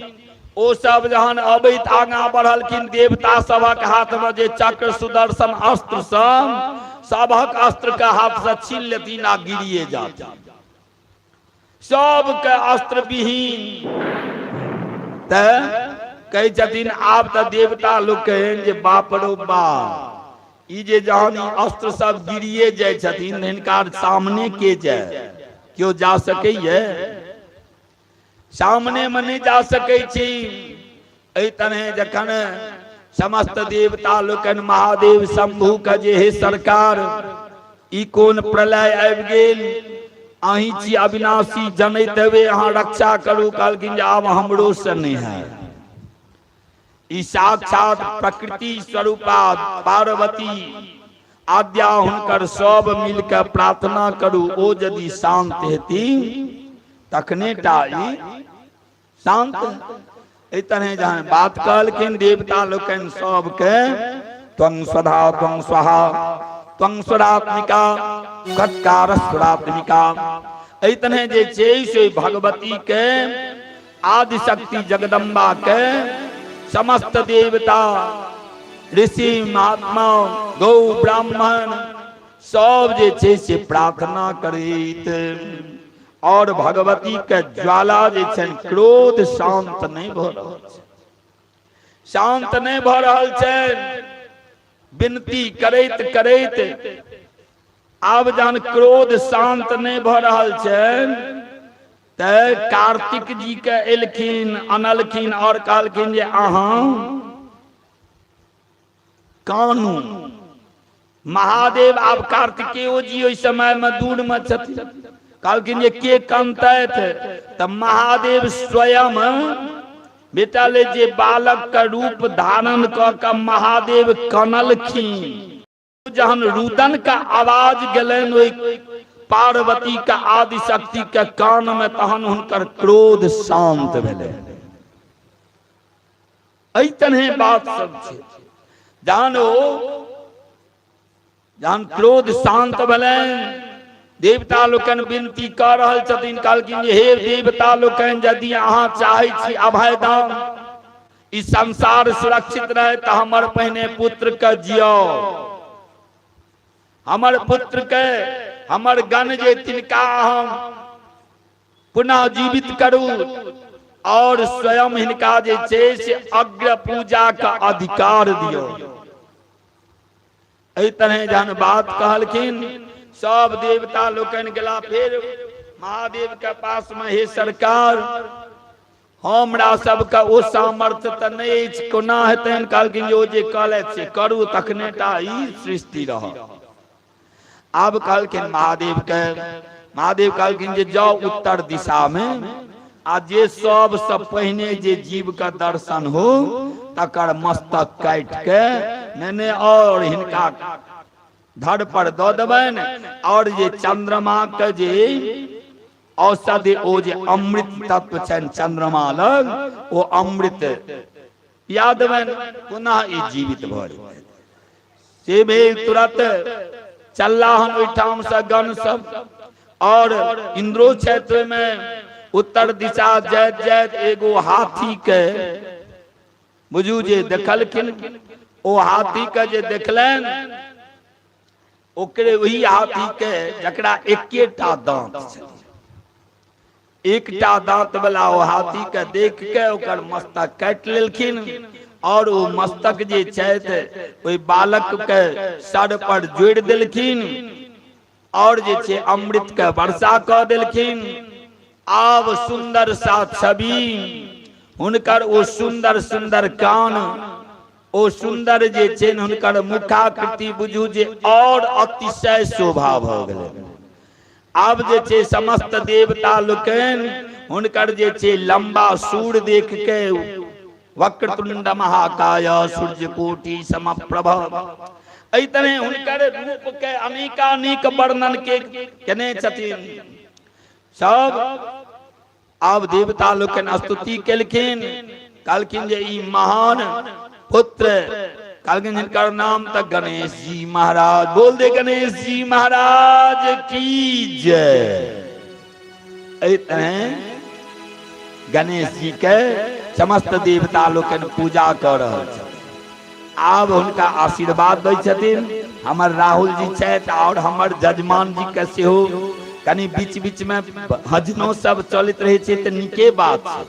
Speaker 1: ओ सब जहन अबैत आगाँ बढ़लखिन, देवता सभक हाथ में जे चक्र, सुदर्शन अस्त्र सब, सबहक अस्त्र के हाथ से छीन लेथिन आ गिरिए जाथिन। सबके अस्त्र विहीन। तऽ कहै छथिन आब तऽ देवता लोक कहेन जे बाप रो बाप, ई जे जहन ई अस्त्र सब गिरिए जाइ छथिन, हिनका सामने के जाय? केओ जा सकैए? सामने मे नहि जा सकै छी। एहि तरहे जखन समस्त देवता लोकनि महादेव शंभु के जे हे सरकार, ई कोन प्रलय आबि गेल, अहीं छी अविनाशी, जनैत हेबै, अहाँ रक्षा करू। कहलखिन जे आब हमरो से नहि है। ई साक्षात प्रकृति स्वरूपा पार्वती आद्या हुनकर सब मिलके प्रार्थना करू, ओ यदि शांत हेती तखने टा ई शांत। एहि तरह जहन बात कहलखिन देवता लोकनि सबके, त्वं स्वधा त्वं स्वाहा त्वं स्वरात्मिका कटकार स्वरात्मिका, एहि तरह जे छै से भगवती के आदि शक्ति जगदम्बा के समस्त देवता, ऋषि, महात्मा, गौ, ब्राह्मण सब जे छै से प्रार्थना करैत और भगवती के ज्वाला जे छनि क्रोध शांत नहि भऽ रहल छै, शांत नहि भऽ रहल छनि। विनती करैत करैत आब जहन क्रोध शांत नहि भऽ रहल छनि तऽ कार्तिक जी के एलखिन, अनलखिन और कहलखिन जे अहाँ कानू। महादेव आब कार्तिकेयो जी ओहि समय में दूर में छथिन। कहलखिन जे के कनतथि? तऽ महादेव स्वयं बेटा ले जे बालक के रूप धारण कऽ के महादेव कनलखिन। जहन रुदन का आवाज गेलनि ओहि पार्वती के आदि शक्ति के कान में, तहन हुनकर क्रोध शांत भेलै। एहि तरहे बात सब छै। जहन ओ जहन क्रोध शांत भेलनि, देवता लोकनि विनती कऽ रहल छथिन। कहलखिन जे हे देवता लोकनि, यदि अहाँ चाहै छी अभयदान, ई संसार सुरक्षित रहे, तऽ हमर पहिने पुत्र के जियाओ। हमर पुत्र के, हमर गण जे तिनका हम पुनः जीवित करू और स्वयं हिनका जे छै से अग्र पूजा का अधिकार दियौ। एहि तरह जहन बात कहलखिन, सब देवता लोकनि गेला फेर महादेव के पास में, हे सरकार, हमरा सबके ओ सामर्थ्य तऽ नहि अछि, कोना हेतनि? कहलखिन जे ओ जे कहलथि से करू, तखने टा ई सृष्टि रहत। आब कहलखिन महादेव के, महादेव कहलखिन जे जाओ उत्तर दिशा में आ जे सबसँ पहिने जे जीव के दर्शन हो तकर मस्तक काटि के नेने और हिनका धर पर दऽ देबनि और जे चंद्रमा के जे औषधि ओ जे अमृत तत्व छनि चंद्रमा लग, ओ अमृत पिया देबनि, पुनः ई जीवित भऽ जेतनि। से भेल, तुरंत चलला हन ओहिठाम से गण सब और इंद्रो क्षेत्र में उत्तर दिशा जाइत जाइत एगो हाथी के बुझू जे देखलखिन। ओ हाथी के जे देखलनि, ओकरे ओही हाथी के जकरा एकेटा दांत छलै, एकटा दांत वाला ओ हाथी के देख के ओकर मस्तक काटि लेलखिन और ओ मस्तक जे छथि ओहि बालक के सर पर जोड़ि देलखिन और जे छै अमृत के वर्षा कऽ देलखिन। आब सुंदर सा छवि हुनकर, ओ सुंदर सुंदर कान, ओ सुंदर जे छै हुनकर मुखाकृति बुझू जे और अतिशय शोभा भऽ गेलै। आब जे छै समस्त देवता लोकनि हुनकर जे छै लंबा सूर देख के वक्रतुंड महाकाय सूर्य कोटि समप्रभ, एहि तरह हुनकर रूप के अनेकानेक वर्णन के केने छथिन सब। आब देवता लोकनि स्तुति केलखिन, कहलखिन जे ई महान पुत्र, कहलखिन हिनकर नाम तऽ गणेश जी महाराज। बोल दे गणेश जी महाराज की जय। एहि तरह गणेश जी के समस्त देवता लोकनि पूजा कऽ रहल छथिन। आब हुनका आशीर्वाद दै छथिन हमर राहुल जी छथि और हमर जजमान जी के सेहो कनि बीच बीच में भजनो सब चलैत रहै छै तऽ नीके बात छै।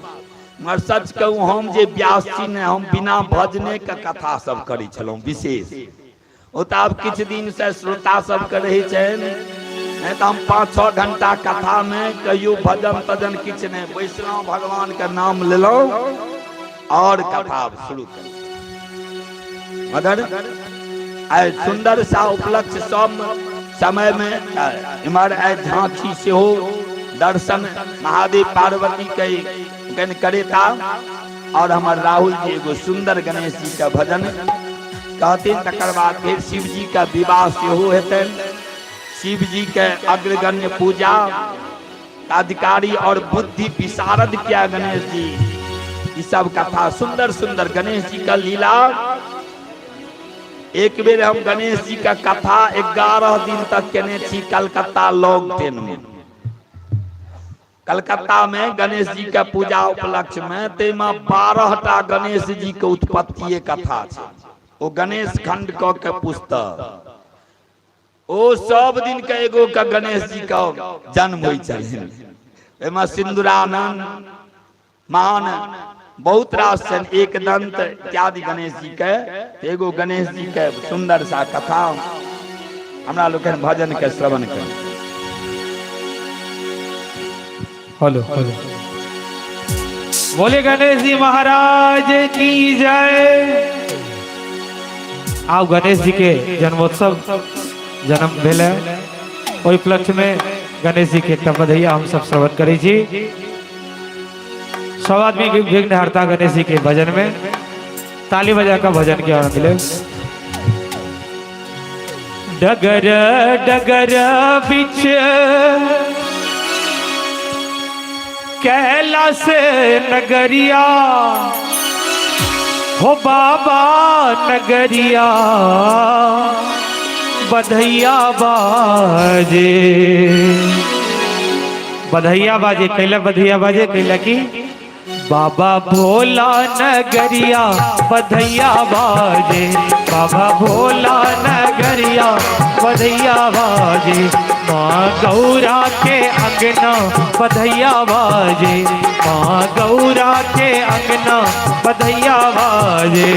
Speaker 1: मगर सच कहू हम जे व्यास छी ने, हम बिना भजने के कथा सब करै छलहुँ विशेष। ओ तऽ आब किछु दिन से श्रोता सबके रहै छनि, नहि तऽ हम 5-6 घंटा कथा में कहियो भजन तजन किछु नहि, बैसलहुँ भगवान के नाम लेलहुँ और कथा शुरू कर। मगर आइ सुंदर सा उपलक्ष्य सब समय में इम्हर आइ झांकी सेहो दर्शन महादेव पार्वती के कनि करेता और हमर राहुल जी एगो सुंदर गणेश जी के भजन कहथिन। तकर बाद फिर शिव जी के विवाह सेहो हेतनि। शिव जी के अग्रगण्य पूजा अधिकारी और बुद्धि विशारद किया गणेश जी, ई सब कथा सुंदर सुंदर गणेश जी का लीला। एक बेर हम गणेश जी का कथा 11 दिन तक केने छी कलकत्ता लॉग 10 में। कलकत्ता में गणेश जी के पूजा उपलक्ष्य में तेमा 12 टा गणेश जी के उत्पत्ति कथा छै। ओ गणेश खंड क के पुस्तक, ओ सब दिन के एगो के गणेश जी के जन्म होइ छलनि। एहिमे सिंदूरानंद महान बहुत रास छनि, एक दंत इत्यादि गणेश जी के। एगो गणेश जी के सुंदर सा कथा हमरा लोकनि भजन के श्रवण करी।
Speaker 2: हेलो हेलो, बोले गणेश जी महाराज की जय। आब गणेश जी के जन्मोत्सव जन्म भेल है, ओहि उपलक्ष्य में गणेश जी के एकटा बधैया हम सब श्रवण करै छी। सब आदमी के विघ्न हरता गणेश जी के भजन में ताली बजा का भजन के आनंद ले। डगर डगर बिच कैलाश नगरिया, हो बाबा नगरिया बधैया बाजे। बधैया बाजे कैला, बधैया बाजे कैला की बाबा भोला नगरिया बधैया बाजे। बाबा भोला नगरिया बधैया बाजे। माँ गौरा के अंगना बधैया बाजे। माँ गौरा के अंगना बधैया बाजे।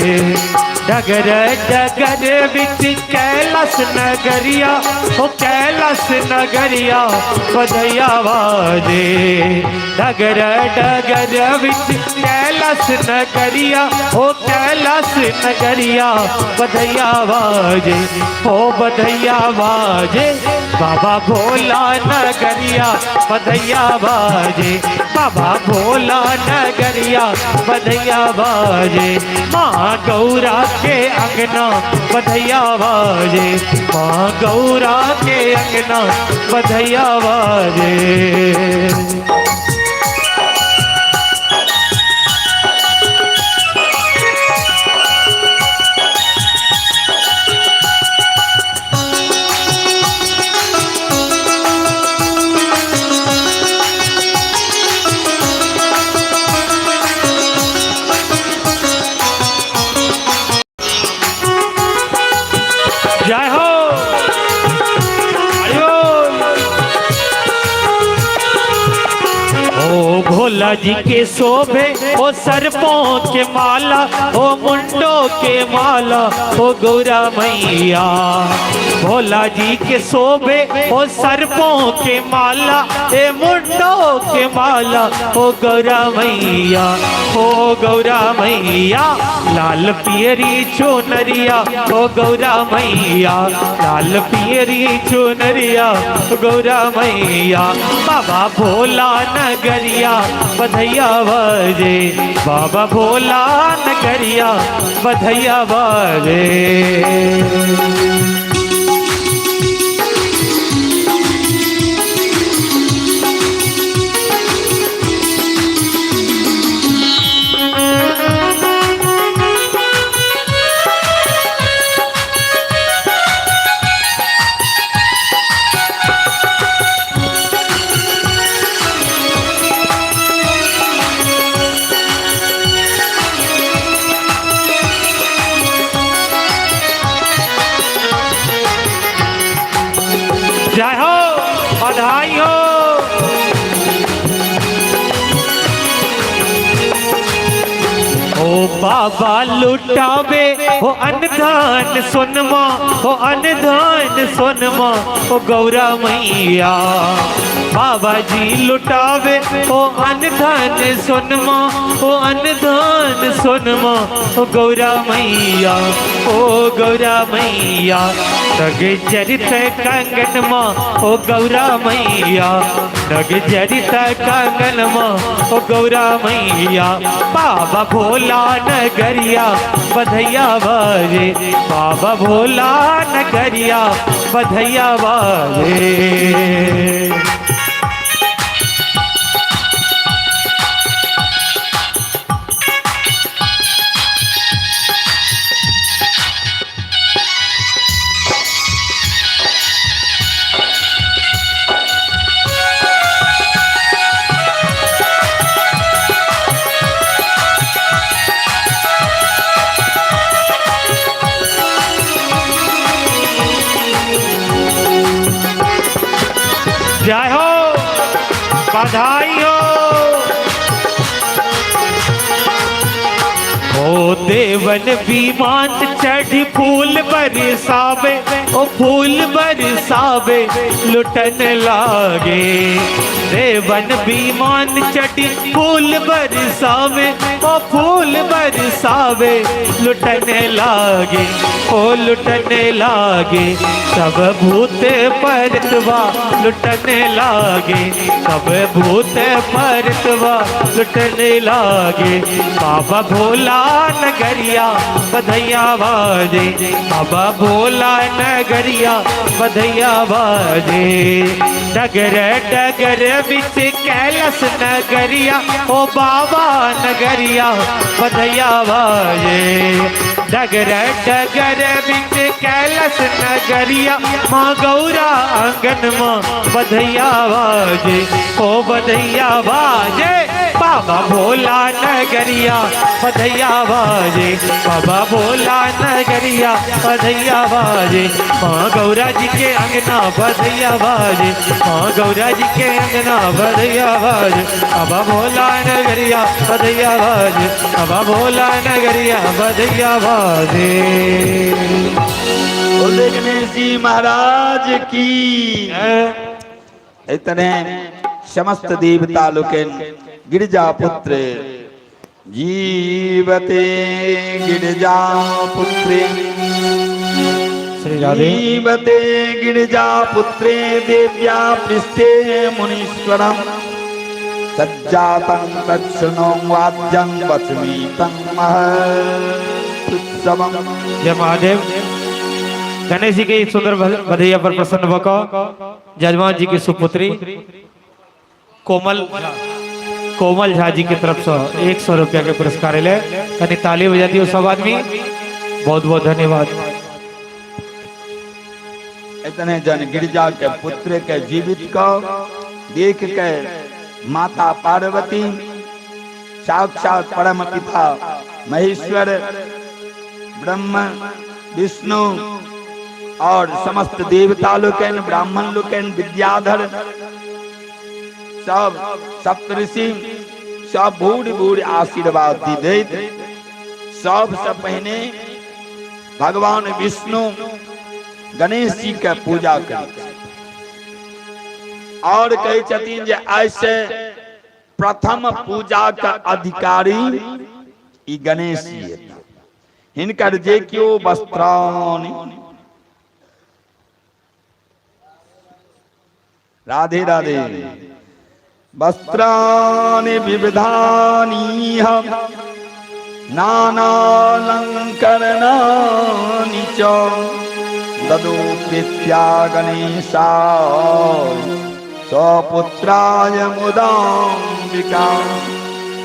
Speaker 2: डगर डगर बिच कैलाश नगरिया, हो कैलाश नगरिया बधैया बाजे। डगर डगर बिच कैलाश नगरिया, हो कैलाश नगरिया बधैया बाजे। हो बधैया बाजे बाबा भोला नगरिया बधैया बाजे। बाबा भोला नगरिया बधैया बाजे। माँ गौरा के अंगना बधैया बाजे। माँ गौरा के अंगना बधैया बाजे। जय हो, हरि बोल। ओ भो भोला जी के शोभे ओ सर्पों के माला, ओ मुंडो के माला, ओ गौरा मैया। भोला जी के शोभे ओ सर्पों के माला, ए मुंडो के माला, ओ गौरा मैया, ओ गौरा मैया। लाल पियरी चुनरिया, ओ गौरा मैया, लाल पियरी चुनरिया, ओ गौरा मैया। बाबा भोला नगरिया बधैया बाजे, बाबा भोला नगरिया बधैया बाजे। जय हो, बधाई हो। ओ बाबा लुटावे हो अनधन सोनमा, हो अनधन सोनमा, ओ गौरा मैया। बाबा जी लुटावे हो अनधन सोनमा, हो अनधन सोनमा, ओ गौरा मैया, ओ गौरा मैया। नग जरित कंगन माँ, ओ गौरा मैया, नग जरित कंगन माँ, ओ गौरा मैया। बाबा भोला नगरिया बधैया बाजे, बाबा भोला नगरिया बधैया बाजे। जय हो, बधाई हो। ओ देवन विमान चढ़ी फूल बरसावे, ओ फूल बरसावे लुटन लागे। देवन विमान चढ़ी फूल बरसावे, ओ फूल बरसावे लुटन लागे, ओ लुटन लागे। सब भूत परतवा लुटन लागे, सब भूत परतवा लुटन लागे। बाबा भोला नगरिया बधैया बाजे, बाबा भोला नगरिया बधैया बाजे। डगर डगर बिच कैलाश नगरिया, ओ बाबा नगरिया बधैया बाजे। डगर डगर बिच कैलाश नगरिया, माँ गौरा आंगन माँ बधैया बाजे, ओ बधैया बाजे। बाबा भोला नगरिया बधैया बाजे, बाबा भोला नगरिया बधैया बाजे। माँ गौरा जी के अंगना बधैया बाजे, माँ गौरा जी के अंगना बधैया बाजे। बाबा भोला नगरिया बधैया बाजे, बाबा भोला नगरिया बधैया बाजे।
Speaker 1: बोले गणेश जी महाराज की। इतने समस्त देवता लोकन गिरिजा पुत्र जीवते गिरिजा पुत्रे,
Speaker 2: श्री राधे
Speaker 1: जीवते गिरिजा पुत्रे देव्या पृष्ठे मुनीश्वरम सज्जातं तत्सृणो वाद्यं वच्मि तं महत्सवम।
Speaker 2: जय महादेव। गणेश जी के सुंदर बधैया पर प्रसन्न भको जजमान जी की सुपुत्री कोमल कोमल झा जी की तरफ से 100 रुपया के पुरस्कार ले। कनी ताली बजा दियो सब आदमी। बहुत बहुत धन्यवाद।
Speaker 1: इतने जन गिरिजा के पुत्र के जीवित को देख के माता पार्वती साक्षात परम पिता महेश्वर ब्रह्म विष्णु और समस्त देवता लोकन ब्राह्मण लोकन विद्याधर सब सप्तऋषि सब भूरि भूरि आशीर्वाद दैत। सबसे पहिने भगवान विष्णु गणेश जी के पूजा करै और कहै छथिन जे आइ से प्रथम पूजा के अधिकारी ई गणेश जी हेता। हिनकर जे केओ वस्त्राणि, राधे राधे, वस्त्राणि विविधानि हम नानालंकरणानि च ददो प्रीत्या गणेशाय स्वपुत्राय मुदाम्बिका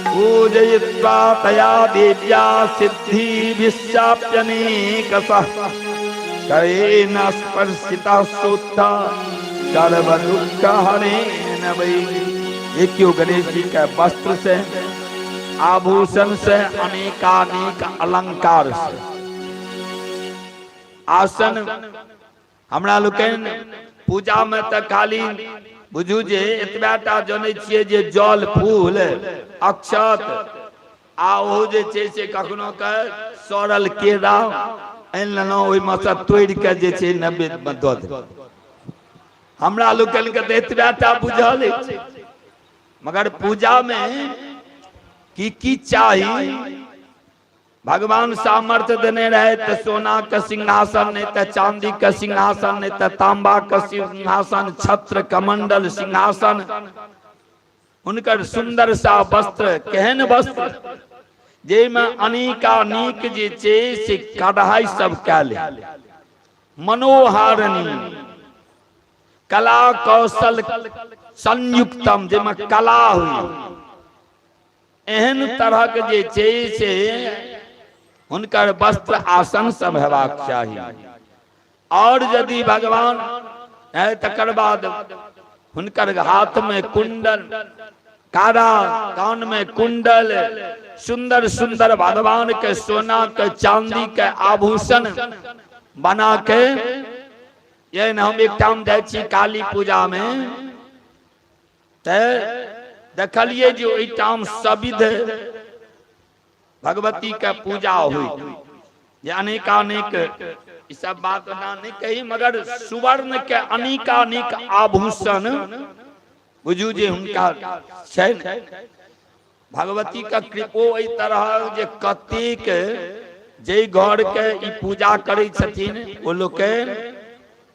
Speaker 1: पूजयित्वा तया देव्या सिद्धिभिश्चाप्यनेकशः करेण स्पर्शिता सुता सर्व दुख हरेण वै। ये क्यों गणेश जी के वस्त्र से, आभूषण से, अनेकानेक अलंकार से आसन। हमरा लोकनि पूजा में तऽ खाली बुझू जे एतबा टा जनै छियै जे जल, फूल, अक्षत आ ओहो जे छै से कखनो के सड़ल केरा आनि लेलहुँ, ओहिमे सँ तोड़ि के जे छै नैवेद्य मे दऽ देलहुँ। हमरा लोकनि के तऽ एतबा टा बुझल अछि, मगर पूजा मे की की चाही? भगवान सामर्थ्य देने रहे तऽ सोना के सिंहासन, नहीं तऽ चांदी के सिंहासन, नहीं तऽ तांबा के सिंहासन, छत्र, कमंडल, सिंहासन, हुनकर सुंदर सा वस्त्र। केहन वस्त्र? जाहिमे अनेकानेक जे छै से कढ़ाई सब कयल, मनोहारणी, कला कौशल संयुक्तम, जाहिमे कला हुई, एहन तरहक जे छै से हुनकर वस्त्र आसन सब हेबाक चाही। और यदि भगवान है, तकर बाद हुनकर हाथ में कुंडल, कारा, कान में कुंडल, सुंदर सुंदर भगवान के सोना के चांदी के आभूषण बना के। ये हम एक ठाम जाइ छी काली पूजा में, तऽ देखलियै जे ओहिठाम सविध भगवती के पूजा हुई जे अनेकानेक ई सब बात ना नहीं कही, मगर सुवर्ण के अनेकानेक आभूषण बुझू जे हुनका छै। भगवती के कृपो एहि तरह जे कतेक जे घर के ई पूजा करै छथिन, ओ लोक के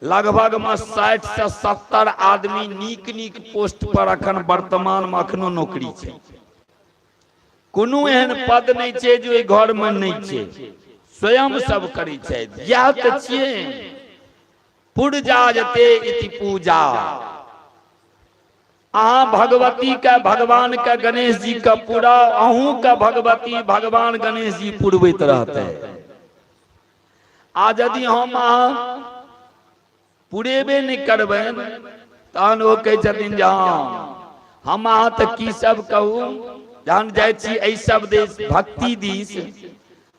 Speaker 1: लगभग में 60 से 70 आदमी नीक नीक पोस्ट पर अखन वर्तमान में अखनो नौकरी छै। कोनो एहन पद नहि छै जे ओहि घर में नहि छै। स्वयं सब करै छथि। इएह तऽ छियै पुरजायते इति पूजा। अहाँ भगवती के, भगवान के, गणेश जी के पूरा, अहूँ के भगवती, भगवान, गणेश जी पुरबैत रहते। आ यदि हम अहाँ पुरेबे नहि करबै, तहन ओ कहै छथिन जे हँ, हम अहाँ तऽ की सब कहू। जहन जाइ छी एहि सब देश भक्ति दिस,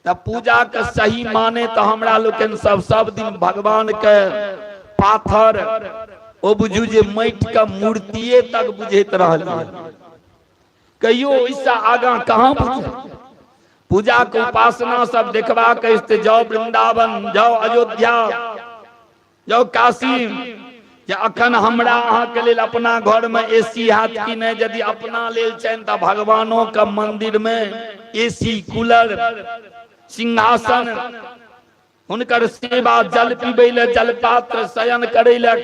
Speaker 1: तऽ पूजा के सही माने तऽ हमरा लोकनि सब सब दिन भगवान के पाथर, ओ बुझू जे माटि के मूर्तिये तक बुझैत रहलियै। कहियो ओहिसँ आगाँ कहाँ बुझल? पूजा के उपासना सब देखबाक अछि तऽ जाउ वृंदावन, जाउ अयोध्या, जाउ काशी। जे अखन हमरा अहाँके लेल अपना घर में एसी हैत कि नहि? यदि अपना लेल छनि तऽ भगवानो के मंदिर में एसी, कूलर, सिंहासन, हुनकर सेवा, जल पीबै ले जलपात्र, शयन करै ले।